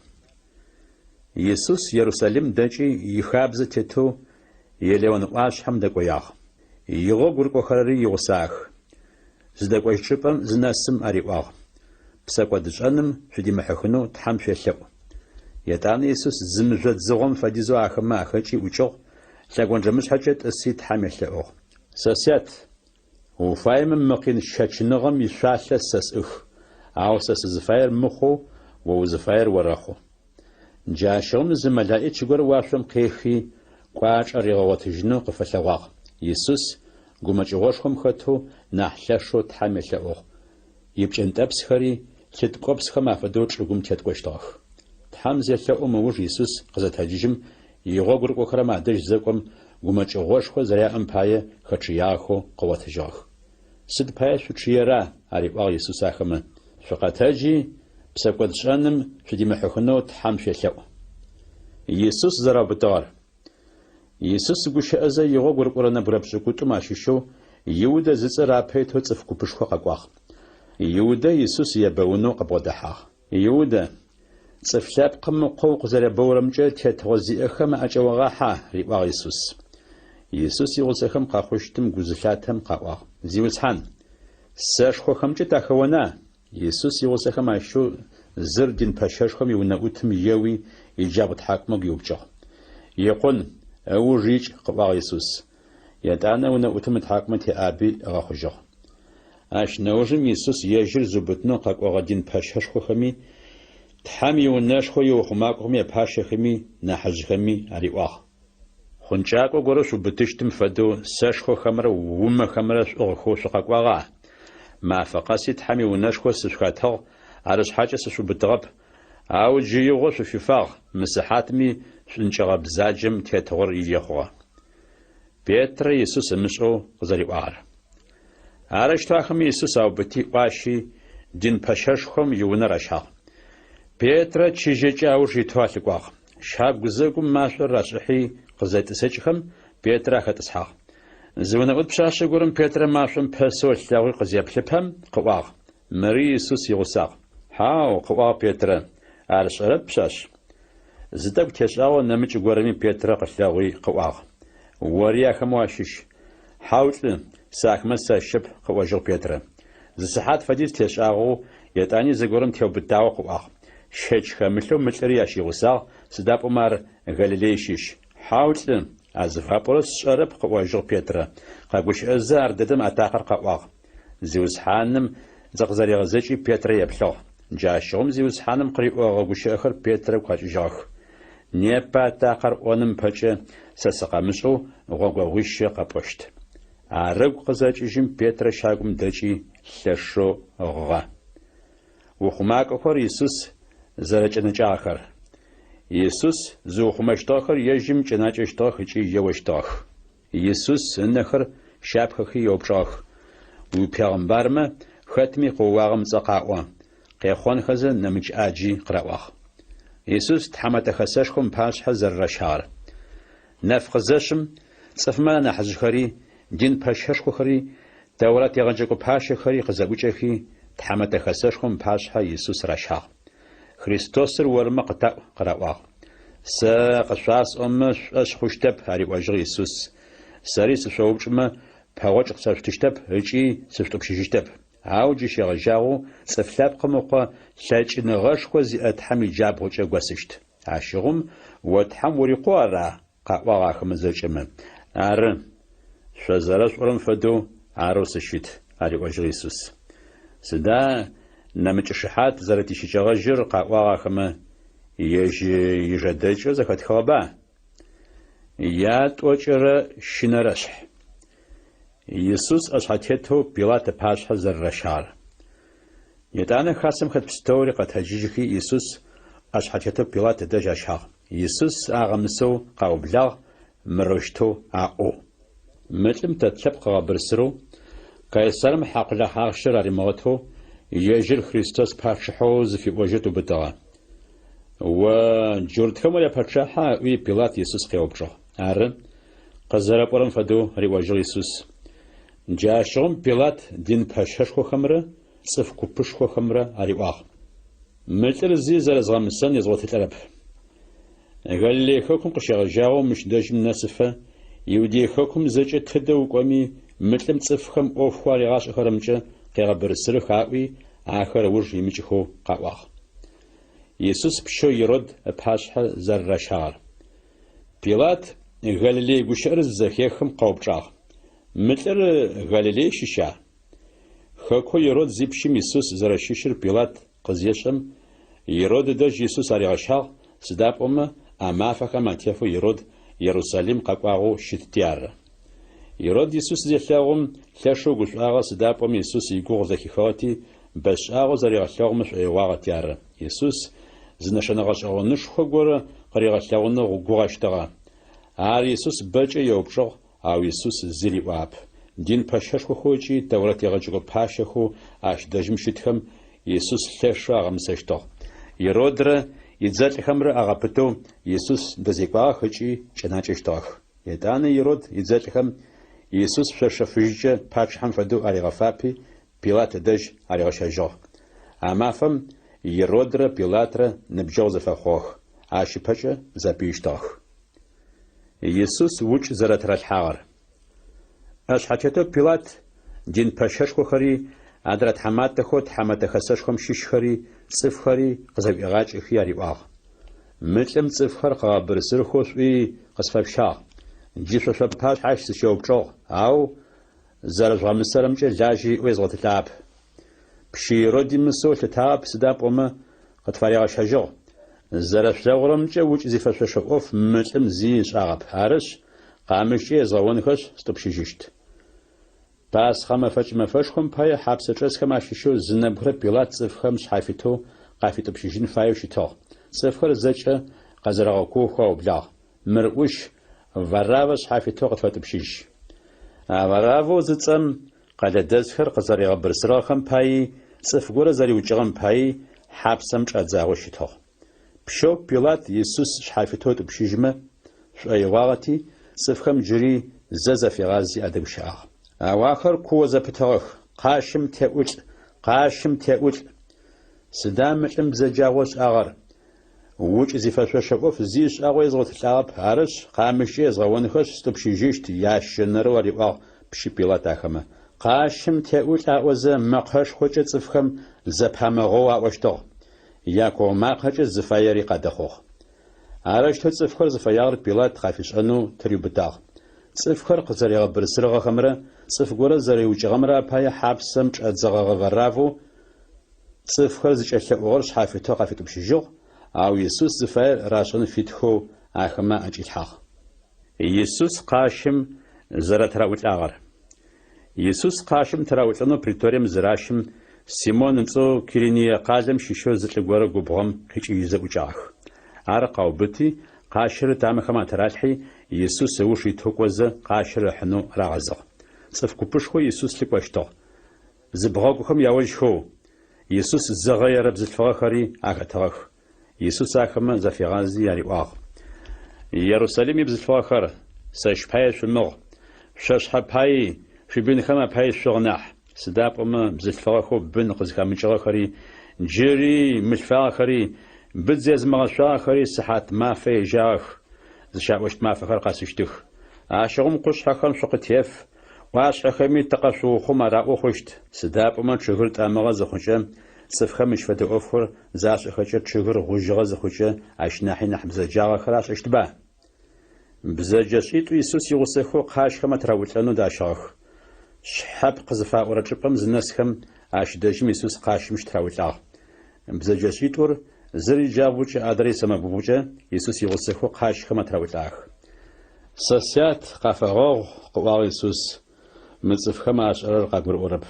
Исус Ерусалим дэкӏи ихабзэ тетэу Елеон ӏуашъхьэм дэкӏоягъ. Игъогу рыкӏохэрэри игъусагъэх. Зыдэкӏощт чӏыпӏэм зынэсым ариӏуагъ, Псэкӏодышӏэным шъудимыхьыхынэу Тхьэм шъуелъэӏу. Етӏанэ Исус зы мыжъо дзыгъом фэдизэу ахэмэ ахэкӏи ӏукӏыгъ, лъэгонджэмышъхьэкӏэ тӏыси Тхьэм елъэӏугъ. Сэ Сят, уфаемэ мы къин щэчыныгъэм ишъуалъэ сэ сӏых, ау сэ сызыфаер мыхъоу о узыфаер орэхъу. Джащыгъум зы мэлаӏич горэ уашъом къехи, кӏуачӏэ ригъэгъотыжьынэу къыфэлъэгъуагъ. Исус гумэкӏыгъошхом хэтэу нахь лъэшэу Тхьэм елъэӏугъ. Ипкӏэнтӏэпсхэри лъы ткӏопсхэм афэдэу чӏыгум теткӏощтыгъэх. Тхьэм зелъэӏум ыуж Исус къызэтэджыжьым, игъогу рыкӏохэрэм адэжь зэкӏом, гумэкӏыгъошхо зэряӏэм пае хэчъыягъэхэу къыгъотыжьыгъэх. Сыд пае шъучъыера? ариӏуагъ Исус ахэмэ. Шъукъэтэджи, псэкӏодшӏэным шъудимыхьыхынэу Тхьэм шъуелъэӏу. Исус зэраубытыгъэр. Исус гущыӏэзэ игъогу рыкӏорэ нэбгырэ пшӏыкӏутӏум ащыщэу Иудэ зыцӏэр апэ итэу цӏыф купышхо къэкӏуагъ. Иудэ Исус ебэунэу къыбгъодэхьагъ. Иудэ, Цӏыф Лъэпкъым Ыкъо укъызэребэурэмкӏэ тетыгъо зиӏэхэм аӏэкӏэогъахьа? риӏуагъ Исус. Исус игъусэхэм къэхъущтым гу зылъатэм къаӏуагъ, Зиусхьан, сэшхохэмкӏэ тахэона? Исус игъусэхэм ащыщэу зыр дин пэщэшхом иунэӏутым еуи, иджабгъу тхьакӏумэ гуиупкӏыгъ. Икъун, ыуж икӏ, къыӏуагъ Исус. Етӏанэ унэӏутым ытхьакӏумэ теӏаби ыгъэхъужьыгъ. Ащ нэужым Исус ежьыр зыубытынэу къэкӏогъэ дин пэщэшхохэми, Тхьэм иунэшхо иухъумакӏохэм япащэхэми, нахьыжъхэми ариӏуагъ. Хъункӏакӏо горэ шъуубытыщтым фэдэу сэшхохэмрэ умэхэмрэ шъуӏыгъхэу шъукъэкӏуагъа? Мафэ къэси Тхьэм иунэшхо сышъухэтыгъ, арышъхьакӏэ сышъуубытыгъэп. Ау джы игъо шъуфифагъ, мы сыхьатми шӏункӏыгъэ бзаджэм тетыгъор ие хъугъэ. Петрэ Исус ымышӏэу къызэриӏуагъэр. Арэущтэу ахэмэ Исус аубыти ӏуащи, дин пэщэшхом иунэ ращагъ. Петрэ чыжьэкӏэ ауж итэу алъыкӏуагъ. Щагу гузэгум машӏор рашӏыхьи къызетӏысэкӏхэм, Петрэ ахэтӏысхьагъ. Зы унэӏут пшъашъэ горэм Петрэ машӏом пэсэу ылъэгъуи къызеплъыпэм, къыӏуагъ, Мыри Исус игъусагъ. Хьау, къыӏуагъ Петрэ, ар сшӏэрэп, пшъашъ. Зы тӏэкӏу тешӏагъэу нэмыкӏ горэми Петрэ къылъэгъуи къыӏуагъ, Ори ахэмэ уащыщ. Хьау, лӏы, сэ ахэмэ сащыщэп, къыӏожьыгъ Петрэ. Зы сыхьат фэдиз тешӏагъэу, етӏани зыгорэм теубытагъэу къыӏуагъ, Щэч хэмылъэу мы лӏыри ащ игъусагъ, сыда пӏомэ ар Галилей щыщ. Хьау, лӏы, а зыфапӏорэр сшӏэрэп, къыӏожьыгъ Петрэ. Къэгущыӏэзэ ардэдэм атакъэр къэӏуагъ. Зиусхьаным зыкъызэригъэзэкӏи Петрэ еплъыгъ. Джащыгъум Зиусхьаным къыриӏогъэ гущыӏэхэр Петрэ ыгу къэкӏыжьыгъэх. Непэ атакъэр ӏоным ыпэкӏэ сэ сыкъэмышӏэу гъогогъуищэ къэпӏощт. Ар ыгу къызэкӏыжьым Петрэ щагум дэкӏи лъэшэу гъыгъэ. Ухъумакӏохэр Исус зэрэкӏэнэкӏагъэхэр. Исус зыухъумэщтыгъэхэр ежьым кӏэнакӏэщтыгъэх ыкӏи еощтыгъэх. Исус ынэхэр щапхэхи еупчӏыгъэх, Уипегъымбармэ, хэтми къыоуагъэм ыцӏэ къаӏо. Къехъонхэзэ, нэмыкӏ ӏаджи къыраӏуагъ. Исус Тхьэмэтэ Хэсэшхом ыпашъхьэ зэрэращагъэр. Нэф къызэшъым, цӏыфмэ анахьыжъхэри, дин пэщэшхохэри, Тэурат егъэджэкӏо пащэхэри къызэӏукӏэхи, Тхьэмэтэ Хэсэшхом ыпашъхьэ Исус ращагъ. Христосыр ормэ къытаӏу, къыраӏуагъ. Сэ къышъуасӏомэ шъушӏошъ хъущтэп, ариӏожьыгъ Исус. Сэри сышъоупчӏымэ, пэгъокӏ къысэшъутыщтэп ыкӏи сышъутӏупщыжьыщтэп. Ау джы щегъэжьагъэу Цӏыф Лъэпкъым Ыкъо лъэкӏыныгъэшхо зиӏэ Тхьэм иджабгъукӏэ госыщт. Ащыгъум о Тхьэм ури Къу ара? къаӏуагъ ахэмэ зэкӏэмэ. Ары, шъо зэрэшъуӏорэм фэдэу арэу сыщыт, ариӏожьыгъ Исус. Сыда нэмыкӏ шыхьат зэрэтищыкӏэгъэжьыр, къаӏуагъ ахэмэ, ежь ижэдэкӏэу зэхэтхыгъэба? Ятӏокӏырэ щынэрэшъхь. Исус ӏэшъхьэтетэу Пилат ыпашъхьэ зэрэращагъэр. Етӏанэ хасэм хэт пстэури къэтэджыжьхи, Исус ӏэшъхьэтетэу Пилат ыдэжь ащагъ. Исус агъэмысэу къаублагъ, мырэущтэу аӏоу. Мы лӏым тэ тлъэпкъ ыгъэбырсырэу, Кайсарым хьакъулахь ахъщэр аримыгъэтэу, ежьыр Христос пачъыхьэу зыфиӏожьэу тыубытыгъэ. О джуртхэм уряпэчъахьа? ыӏуи, Пилат Исус къеупчӏыгъ. Ары, къызэрэпӏорэм фэдэу, риӏожьыгъ Исус. Джащыгъум Пилат дин пэщэшхохэмрэ цӏыф купышхохэмрэ ариӏуагъ. Мы лӏыр зи зэрэзгъэмысэн езгъотылӏэрэп. Галилей хэкум къыщегъэжьагъэу мыщ дэжьым нэсыфэ, Иудей хэкум зэкӏэ тыдэ укӏоми, мы лӏым цӏыфхэм ӏофхэу аригъашӏэхэрэмкӏэ къегъэбырысырых аӏуи, ахэр ыуж имыкӏыхэу къаӏуагъ. Исус пщэу Ирод ыпашъхьэ зэрэращагъэр. Пилат Галилей гущыӏэр зызэхехым къэупчӏагъ, Мы лӏыр Галилей щыща? Хэкоу Ирод зипщым Исус зэрэщыщыр Пилат къызешӏэм, Ирод ыдэжь Исус аригъэщагъ, сыда пӏомэ а мафэхэм атефэу Ирод Ерусалим къэкӏуагъэу щытти ары. Ирод Исус зелъэгъум, лъэшэу гушӏуагъэ, сыда пӏомэ Исус игугъу зэхихыгъэти, бэшӏагъэу зэригъэлъэгъумэ шӏоигъуагъэти ары. Исус зы нэшэнэ гъэшӏэгъонышхо горэ къыригъэлъэгъунэу гугъэщтыгъэ. Ар Исус бэкӏэ еупчӏыгъ, Ау Исус зи риӏуагъэп. Дин пэщэшхохэу ыкӏи Тэурэт егъэджэкӏо пащэхэу ащ дэжьым щытхэм Исус лъэшэу агъэмысэщтыгъ. Иродрэ идзэлӏхэмрэ агъэпытэу Исус дэзекӏуагъэх ыкӏи кӏэнакӏэщтыгъэх. Етӏанэ Ирод идзэлӏхэм Исус шъошэ фыжькӏэ пачъыхьэм фэдэу аригъэфапи, Пилат ыдэжь аригъэщэжьыгъ. А мафэм Иродрэ Пилатрэ ныбджэгъу зэфэхъугъэх, ащ ыпэкӏэ зэпыищтыгъэх. Исус укӏ зэрэтыралъхьагъэр. ӏэшъхьэтетэу Пилат дин пэщэшхохэри, адрэ тхьаматэхэу Тхьэмэтэ Хэсэшхом щыщхэри, цӏыфхэри къызэӏуигъакӏэхи ариӏуагъ, Мы лӏым цӏыфхэр къыгъэбырсырхэу шъуӏуи къысфэшъущагъ. Джы шъо шъуапашъхьэ ащ сыщеупчӏыгъ, ау зэрэжъугъэмысэрэмкӏэ лажьэ иӏэу езгъотылӏагъэп. Пщы Ироди мысэу ылъытагъэп, сыда пӏомэ къытфаригъэщэжьыгъ. Зэрэшъулъэгъурэмкӏэ укӏ зифэшъошэ ӏоф мы лӏым зи ышӏагъэп. Арышъ, къамыщкӏэ езгъэонхэшъ, стӏупщыжьыщт. Пасхъэ мэфэкӏ мэфэшхом пае хьапсэчӏэсхэм ащыщэу зы нэбгырэ Пилат цӏыфхэм шъхьафитэу къафитӏупщыжьын фаеу щытыгъ. Цӏыфхэр зэкӏэ къэзэрэгъэкуохэу аублагъ. Мыр ӏущ, Вараввэ шъхьафитэу къытфэтӏупщыжь. А Вараввэу зыцӏэм къэлэдэсхэр къызэригъэбырсырыгъэхэм паий, цӏыф горэ зэриукӏыгъэм паий хьапсэм чӏадзагъэу щытыгъ. Пщэу Пилат Исус шъхьафитэу ытӏупщыжьмэ шӏоигъуагъэти, цӏыфхэм джыри зэ зафигъази адэгущыӏагъ. Ау ахэр куо зэпытыгъэх, Къащым теӏулӏ! Къащым теӏулӏ! Сыда мы лӏым бзэджагъэу ышӏагъэр? Укӏ зифэшъошэ ӏоф зи ышӏагъэу езгъотылӏагъэп, арышъ, къамыщкӏэ езгъэонхэшъ, стӏупщыжьыщт, ящэнэрэу ариӏуагъ пщы Пилат ахэмэ. Къащым теӏулӏ аӏозэ, мэкъэшхокӏэ цӏыфхэм зэпамыгъэу аӏощтыгъ. Якуо макъэкӏэ зыфаери къадэхъугъ. Арэущтэу цӏыфхэр зыфэягъэр Пилат къафишӏэнэу тыриубытагъ. Цӏыфхэр къызэригъэбырсырыгъэхэмрэ цӏыф горэ зэриукӏыгъэмрэ апае хьапсэм чӏадзэгъэгъэ Вараввэу Цӏыфхэр зыкӏэлъэӏугъэр шъхьафитэу къафитӏупщыжьыгъ, ау Исус зыфаер рашӏэн фитхэу ахэмэ аӏэкӏилъхьагъ. Исус къащым зэрэтыраӏулӏагъэр. Исус къащым тыраӏулӏэнэу преторием зыращым, Симон ыцӏэу Кириние къалэм щыщэу зы лӏы горэ губгъом къикӏыжьызэ ӏукӏагъэх. Ар къаубыти, къащыр ытамэхэм атыралъхьи, Исус ыуж итэу кӏозэ, къащыр ыхьынэу рагъэзыгъ. Цӏыф купышхо Исус лъыкӏощтыгъ. Зыбгъэгухэм яожьхэу. Исус зыгъэерэ бзылъфыгъэхэри ахэтыгъэх. Исус ахэмэ зафигъази ариӏуагъ, Ерусалим ибзылъфыгъэхэр, сэщ пае шъумыгъ, шъо шъхьэ паий, шъуибынхэм апаий шъугъ нахь, сыда пӏомэ бзылъфыгъэхэу бын къызхэмыкӏыгъэхэри, джыри мылъфагъэхэри, быдз езымыгъэшъуагъэхэри сыхьат мафэ ежьагъэх зыщаӏощт мафэхэр къэсыщтых. Ащыгъум къушъхьэхэм шъукъытеф, ӏуашъхьэхэми тыкъэшъуухъум араӏоу хъущт, сыда пӏомэ чъыгыр тӏэмыгъэ зыхъукӏэ, цӏыфхэм мыщ фэдэ ӏофхэр зашӏэхэкӏэ чъыгыр гъужьыгъэ зыхъукӏэ ащ нахьи нахь бзэджагъэхэр ашӏэщтба? Бзэджэшӏитӏу Исус игъусэхэу къащхэм атыраӏулӏэнэу дащыгъэх. Шъхьэпкъ зыфаӏорэ чӏыпӏэм зынэсхэм, ащ дэжьым Исус къащым щытыраӏулӏагъ. Бзэджэшӏитӏур, зыр иджабгъукӏэ, адрэр исэмэгубгъукӏэ, Исус игъусэхэу къащхэм атыраӏулӏагъэх. Сэ Сят, къафэгъэгъу, къыӏуагъ Исус, мы цӏыфхэм ашӏэрэр къагурыӏорэп.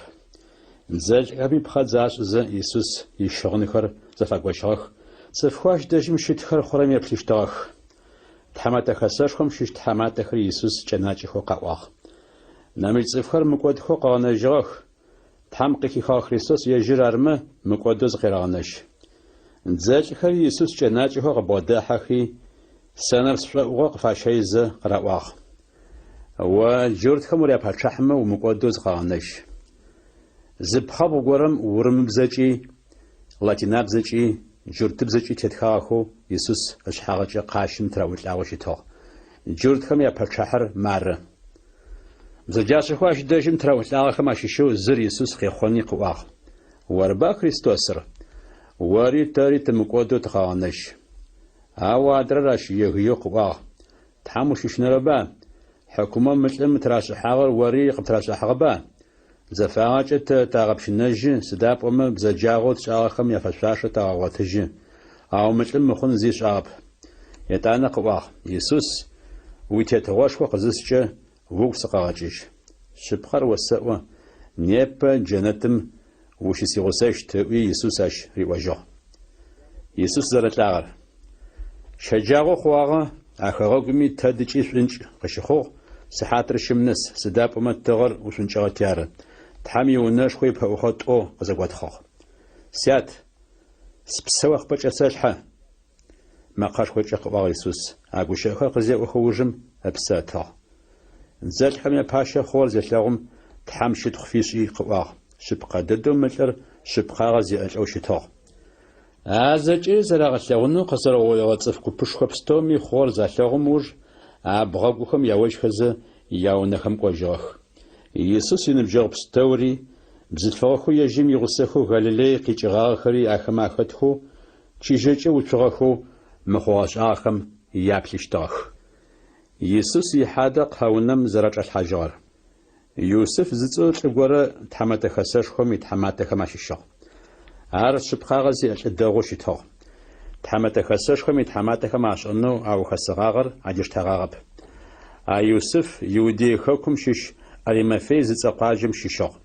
Дзэлӏхэми пхъэдз ашӏызэ, Исус ищыгъынхэр зэфагощыгъэх, цӏыфхэу ащ дэжьым щытхэр хъурэм еплъыщтыгъэх. Тхьэмэтэ Хэсэшхом щыщ тхьаматэхэри Исус кӏэнакӏэхэу къаӏуагъ. Нэмыкӏ цӏыфхэр мыкӏодхэу къыгъэнэжьыгъэх, Тхьэм къыхихыгъэ Христос ежьыр армэ, мыкӏодэу зыкъерэгъэнэжь. Дзэлӏхэри Исус кӏэнакӏэхэу къыбгъодахьэхи, сэнэпс шӏоӏугъэ къыфащэйзэ къыраӏуагъ, О джуртхэм уряпачъыхьмэ, умыкӏодэу зыкъэгъэнэжь. Зы пхъэбгъу горэм урымыбзэкӏи, латинабзэкӏи, джуртыбзэкӏи тетхагъэхэу Исус ышъхьагъэкӏэ къащым тыраӏулӏагъэу щытыгъ, Джуртхэм япачъыхьэр мары. Бзэджашӏэхэу ащ дэжьым тыраӏулӏагъэхэм ащыщэу зыр Исус къехъони къыӏуагъ, Орба Христосыр? Ори тэри тымыкӏодэу тыкъэгъэнэжь. Ау адрэр ащ егыеу къыӏуагъ, Тхьэм ущыщынэрэба? Хьыкумэу мы лӏым тырашӏыхьагъэр ори къыптырашӏыхьагъэба? Зэфагъэкӏэ тэ тагъэпщынэжьы, сыда пӏомэ бзэджагъэу тшӏагъэхэм яфэшъуашэ тагъэгъотыжьы. Ау мы лӏым мыхъун зи ышӏагъэп. Етӏанэ къыӏуагъ, Исус, уитетыгъошхо къызыскӏэ, угу сыкъэгъэкӏыжь. Шъыпкъэр осэӏо, непэ джэнэтым ущысигъусэщт, ыӏуи Исус ащ риӏожьыгъ. Исус зэрэлӏагъэр. Щэджагъо хъугъагъэ, а хэгъэгуми тэдыкӏи шӏункӏ къыщыхъугъ, сыхьатыр щым нэс, сыда пӏомэ тыгъэр ушӏункӏыгъэти ары. Тхьэм иунэшхо ипэӏухъэ тӏо къызэготхъыгъ. Сят, спсэ о къыпӏэкӏэсэлъхьэ! Мэкъэшхокӏэ къыӏуагъ Исус, а гущыӏэхэр къызеӏохэ ужым ыпсэ ытыгъ. Дзэлӏхэм япащэ хъугъэр зелъэгъум, Тхьэм щытхъу фишӏи къыӏуагъ, Шъыпкъэ дэдэу мы лӏыр шъыпкъагъэ зиӏэ лӏэу щытыгъ. А зэкӏэри зэрагъэлъэгъунэу къэзэрэугъоигъэ цӏыф купышхо пстэуми хъугъэр залъэгъум ыуж, абгъэгухэм яожьхэзэ, яунэхэм кӏожьыгъэх. Исус иныбджэгъу пстэури, бзылъфыгъэхэу ежьым игъусэхэу Галилей къикӏыгъагъэхэри ахэмэ ахэтхэу, чыжьэкӏэ уцугъэхэу мы хъугъэ-шӏагъэхэм яплъыщтыгъэх. Исус ихьадэ къэунэм зэрэчӏалъхьажьыгъэр. Юсыф зыцӏэу лӏы горэ Тхьэмэтэ Хэсэшхом итхьаматэхэм ащыщыгъ. Ар шъыпкъагъэ зиӏэ лӏы дэгъоу щытыгъ. Тхьэмэтэ Хэсэшхом итхьаматэхэм ашӏэнэу аухэсыгъагъэр адиштэгъагъэп. А Юсыф Иудей хэкум щыщ Аримафей зыцӏэ къуаджэм щыщыгъ.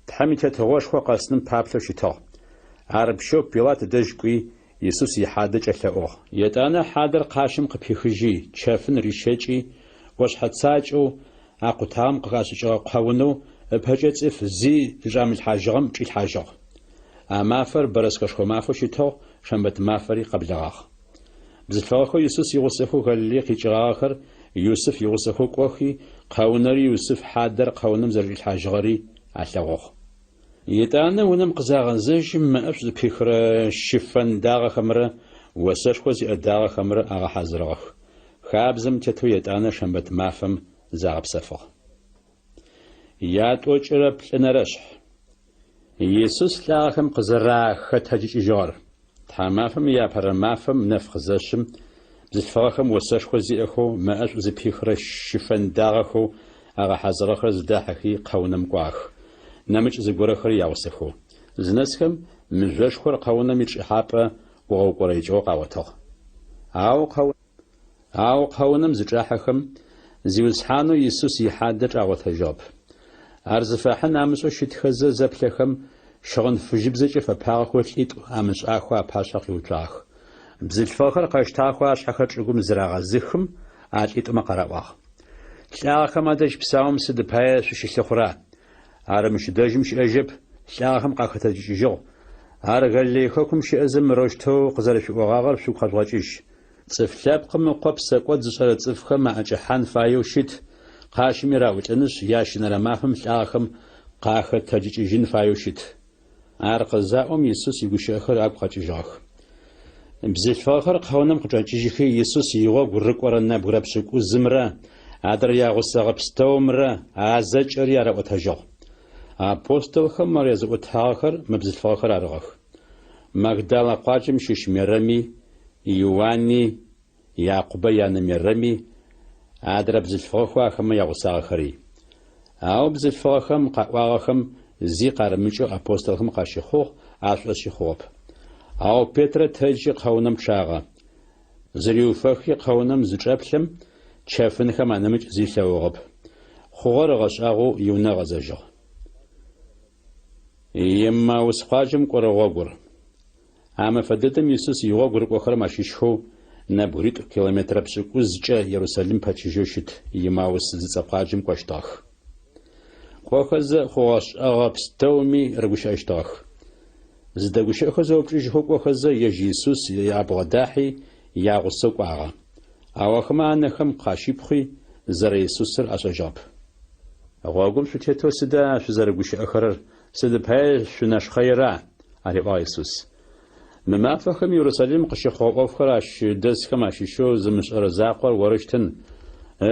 Тхьэм и Тетыгъошхо къэсыным паплъэу щытыгъ. Ар пщэу Пилат дэжь кӏуи, Исус ихьадэ кӏэлъэӏугъ. Етӏанэ хьадэр къащым къыпихыжьи, чэфын рищэкӏи, ӏошъхьэ цакӏэу а къутагъэм къыхашӏыкӏыгъэ къэунэу ыпэкӏэ цӏыф зи зычӏамылъхьажьыгъэм чӏилъхьажьыгъ. А мафэр бэрэскэшхо мафэу щытыгъ, шэмбэт мафэри къэблэгъагъ. Бзылъфыгъэхэу Исус игъусэхэу Галилей къикӏыгъагъэхэр Юсыф игъусэхэу кӏохи, къэунэри Юсыф хьадэр къэунэм зэрэчӏилъхьажьыгъэри алъэгъугъ. Етӏанэ унэм къызагъэзэжьым мэӏэшӏу зыпихырэ щыфэн дагъэхэмрэ осэшхо зиӏэ дагъэхэмрэ агъэхьазырыгъэх. Хабзэм тетэу етӏанэ шэмбэт мафэм загъэпсэфыгъ. Ятӏокӏырэ плӏынэрэшъхь. Исус лӏагъэхэм къызэрахэтэджыкӏыжьыгъэр. Тхьамафэм иапэрэ мафэм нэф къызэшъым, бзылъфыгъэхэм осэшхо зиӏэхэу мэӏэшӏу зыпихырэ щыфэн дагъэхэу агъэхьазырыгъэхэр зыдахьыхи къэунэм кӏуагъэх, нэмыкӏ зыгорэхэри ягъусэхэу. Зынэсхэм, мыжъошхор къэунэм ичӏыхьапӏэ ӏугъэукӏорэикӏыгъэу къагъотыгъ. Ау Ау къэунэм зычӏахьэхэм, Зиусхьанэу Исус ихьадэ чӏагъотэжьыгъэп. Ар зыфахьын амышӏэу щытхэзэ зэплъэхэм, щыгъын фыжьыбзэкӏэ фэпагъэхэу лӏитӏу амышӏахэу апашъхьэ къиуцуагъэх. Бзылъфыгъэхэр къэщтагъэхэу ашъхьэхэр чӏыгум зырагъэзыхым, а лӏитӏумэ къараӏуагъ. Лӏагъэхэм адэжь псаум сыд пае шъущылъыхъура? Ар мыщ дэжьым щыӏэжьэп, лӏагъэхэм къахэтэджыкӏыжьыгъ. Ар Галилей хэкум щыӏэзэ мырэущтэу къызэрэшъуиӏогъагъэр шъугу къэжъугъэкӏыжь, Цӏыф Лъэпкъым Ыкъо псэкӏод зышӏэрэ цӏыфхэм аӏэкӏэхьан фаеу щыт, къащыми раӏулӏынышъ, ящэнэрэ мафэм лӏагъэхэм къахэтэджыкӏыжьын фаеу щыт. Ар къызаӏом, Исус игущыӏэхэр агу къэкӏыжьыгъэх. Бзылъфыгъэхэр къэунэм къычӏэкӏыжьыхи, Исус игъогу рыкӏорэ нэбгырэ пшӏыкӏузымрэ адрэ ягъусэгъэ пстэумрэ а зэкӏэри араӏотэжьыгъ. Апостолхэм ар языӏотагъэхэр мы бзылъфыгъэхэр арыгъэх. Магдалэ къуаджэм щыщ Мерэми, Иуани, Якъубэ янэ Мерэми, адрэ бзылъфыгъэхэу ахэмэ ягъусагъэхэри. Ау бзылъфыгъэхэм къаӏуагъэхэм зи къарымыкӏэу апостолхэм къащыхъугъ, ашӏошъи хъугъэп. Ау Петрэ тэджи къэунэм чъагъэ. Зыриуфэхи къэунэм зычӏэплъэм, чэфынхэм анэмыкӏ зи ылъэгъугъэп. Хъугъэр ыгъэшӏагъоу иунэ ыгъэзэжьыгъ. Еммаус къуаджэм кӏорэ гъогур. А мэфэ дэдэм Исус игъогу рыкӏохэрэм ащыщхэу нэбгыритӏу километрэ пшӏыкӏузкӏэ Ерусалим пэчыжьэу щыт Еммаус зыцӏэ къуаджэм кӏощтыгъэх. Кӏохэзэ, хъугъэ-шӏэгъэ пстэуми рыгущыӏэщтыгъэх. Зыдэгущыӏэхэу зэупчӏыжьхэу кӏохэзэ, ежь Исус абгъодахьи, ягъусэу кӏуагъэ. Ау ахэмэ анэхэм къащипхъуи, зэрэ-Исусыр ашӏэжьыгъэп. Гъогум шъутетэу сыда шъузэрыгущыӏэхэрэр, сыд пае шъунэшхъэира? ариӏуагъ Исус. Мы мафэхэм Ерусалим къыщыхъугъэ ӏофхэр ащ дэсхэм ащыщэу зымышӏэрэ закъор орыщтын,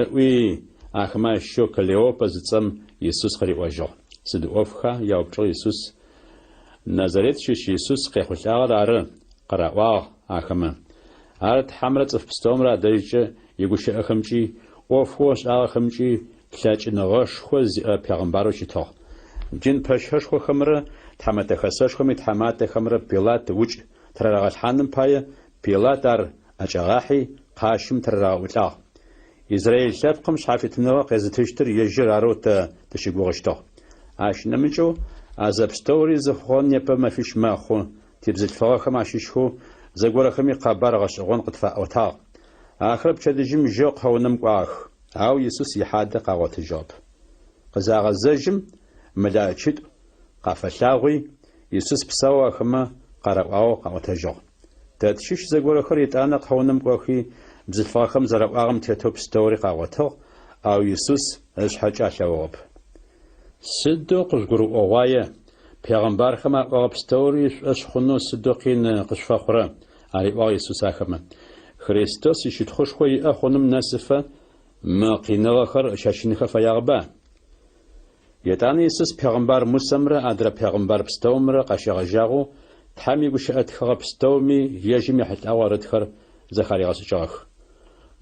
ыӏуи, ахэмэ ащыщэу Клеопэ зыцӏэм Исус къыриӏожьыгъ. Сыд ӏофха? яупчӏыгъ Исус. Назарет щыщ Исус къехъулӏагъэр ары, къыраӏуагъ ахэмэ. Ар Тхьэмрэ цӏыф пстэумрэ адэжькӏэ игущыӏэхэмкӏи, ӏофэу ышӏагъэхэмкӏи лъэкӏыныгъэшхо зиӏэ пегъымбарэу щытыгъ. Дин пэщэшхохэмрэ Тхьэмэтэ Хэсэшхом итхьаматэхэмрэ Пилат укӏ тырарагъэлъхьаным пае Пилат ар ӏэкӏагъахьи, къащым тырарагъэӏулӏагъ. Израил лъэпкъым шъхьафитыныгъэ къезытыщтыр ежьыр арэу тэ тыщыгугъыщтыгъ. Ащ нэмыкӏэу, а зэпстэури зыхъугъэр непэ мэфищ мэхъу, тибзылъфыгъэхэм ащыщхэу зэгорэхэми къэбар гъэшӏэгъон къытфаӏотагъ. Ахэр пчэдыжьым жьэу къэунэм кӏуагъэх, ау Исус ихьадэ къагъотыжьыгъэп. Къызагъэзэжьым, мэлэӏычитӏу къафэлъагъуи, Исус псаоу ахэмэ къараӏуагъэу къаӏотэжьыгъ. Тэ тщыщ зэгорэхэр етӏанэ къэунэм кӏохи, бзылъфыгъэхэм зэраӏуагъэм тетэу пстэури къагъотыгъ, ау Исус ышъхьэкӏэ алъэгъугъэп. Сыдэу къыжъугурыӏогъуае, пегъэмбархэм аӏогъэ пстэури шъушӏошъ хъунэу сыдэу къин къышъуфэхъурэ? ариӏуагъ Исус ахэмэ. Христос ищытхъушхо иӏэ хъуным нэсыфэ мы къиныгъэхэр ыщэчынхэ фэягъэба? Етӏанэ Исус пегъымбар Мусэмрэ адрэ пегъымбар пстэумрэ къащегъэжьагъэу Тхьэм игущыӏэ тхыгъэ пстэуми ежьым ехьылӏагъэу арытхэр зэхаригъэшӏыкӏыгъэх.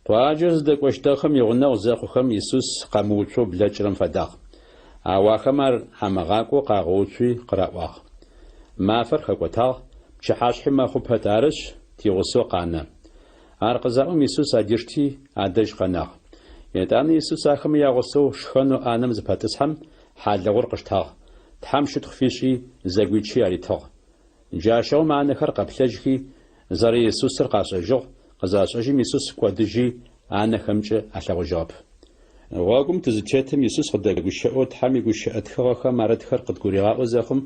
Къуаджэу зыдэкӏощтыгъэхэм игъунэгъу зэхъухэм Исус къэмыуцоу блэкӏырэм фэдагъ. Ау ахэм ар амыгъакӏоу къагъэуцуи къыраӏуагъ. Мафэр хэкӏотагъ, пчыхьашъхьи мэхъу пэт, арышъ, тигъусэу къанэ. Ар къызаӏом Исус адишти, адэжь къэнагъ. Етӏанэ Исус ахэмэ ягъусэу шхэнэу ӏанэм зыпэтӏысхьэм, хьалыгъур къыштагъ, Тхьэм щытхъу фишӏи, зэгуичи аритыгъ. Джащыгъум анэхэр къэплъэжьхи, зэрэИсусыр къашӏэжьыгъ, къызашӏэжьым Исус кӏодыжьи, анэхэмкӏэ алъэгъужьыгъэп. Гъогум тызытетым Исус къыдэгущыӏэу Тхьэм игущыӏэ тхыгъэхэм арытхэр къыдгуригъаӏо зэхъум,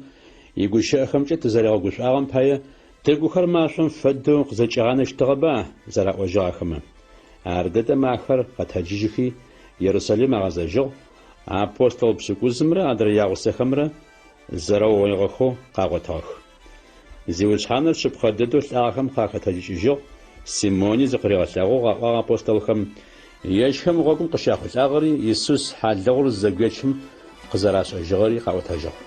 игущыӏэхэмкӏэ тызэригъэгушӏуагъэм пае Тыгухэр машӏом фэдэу къызэкӏигъанэщтыгъэба? зэраӏожьыгъ ахэмэ. Ардэдэм ахэр къэтэджыжьыхи, Ерусалим агъэзэжьыгъ, апостол пшӏыкӏузымрэ адрэ ягъусэхэмрэ зэрэугъоигъэхэу къагъотыгъэх. Зиусхьаныр шъыпкъэ дэдэу лӏагъэхэм къахэтэджыкӏыжьыгъ, Симони зыкъыригъэлъэгъугъ, аӏуагъ апостолхэм. Ежьхэм гъогум къыщяхъулӏагъэри Исус хьалыгъур зызэгуечым къызэрашӏэжьыгъэри къаӏотэжьыгъ.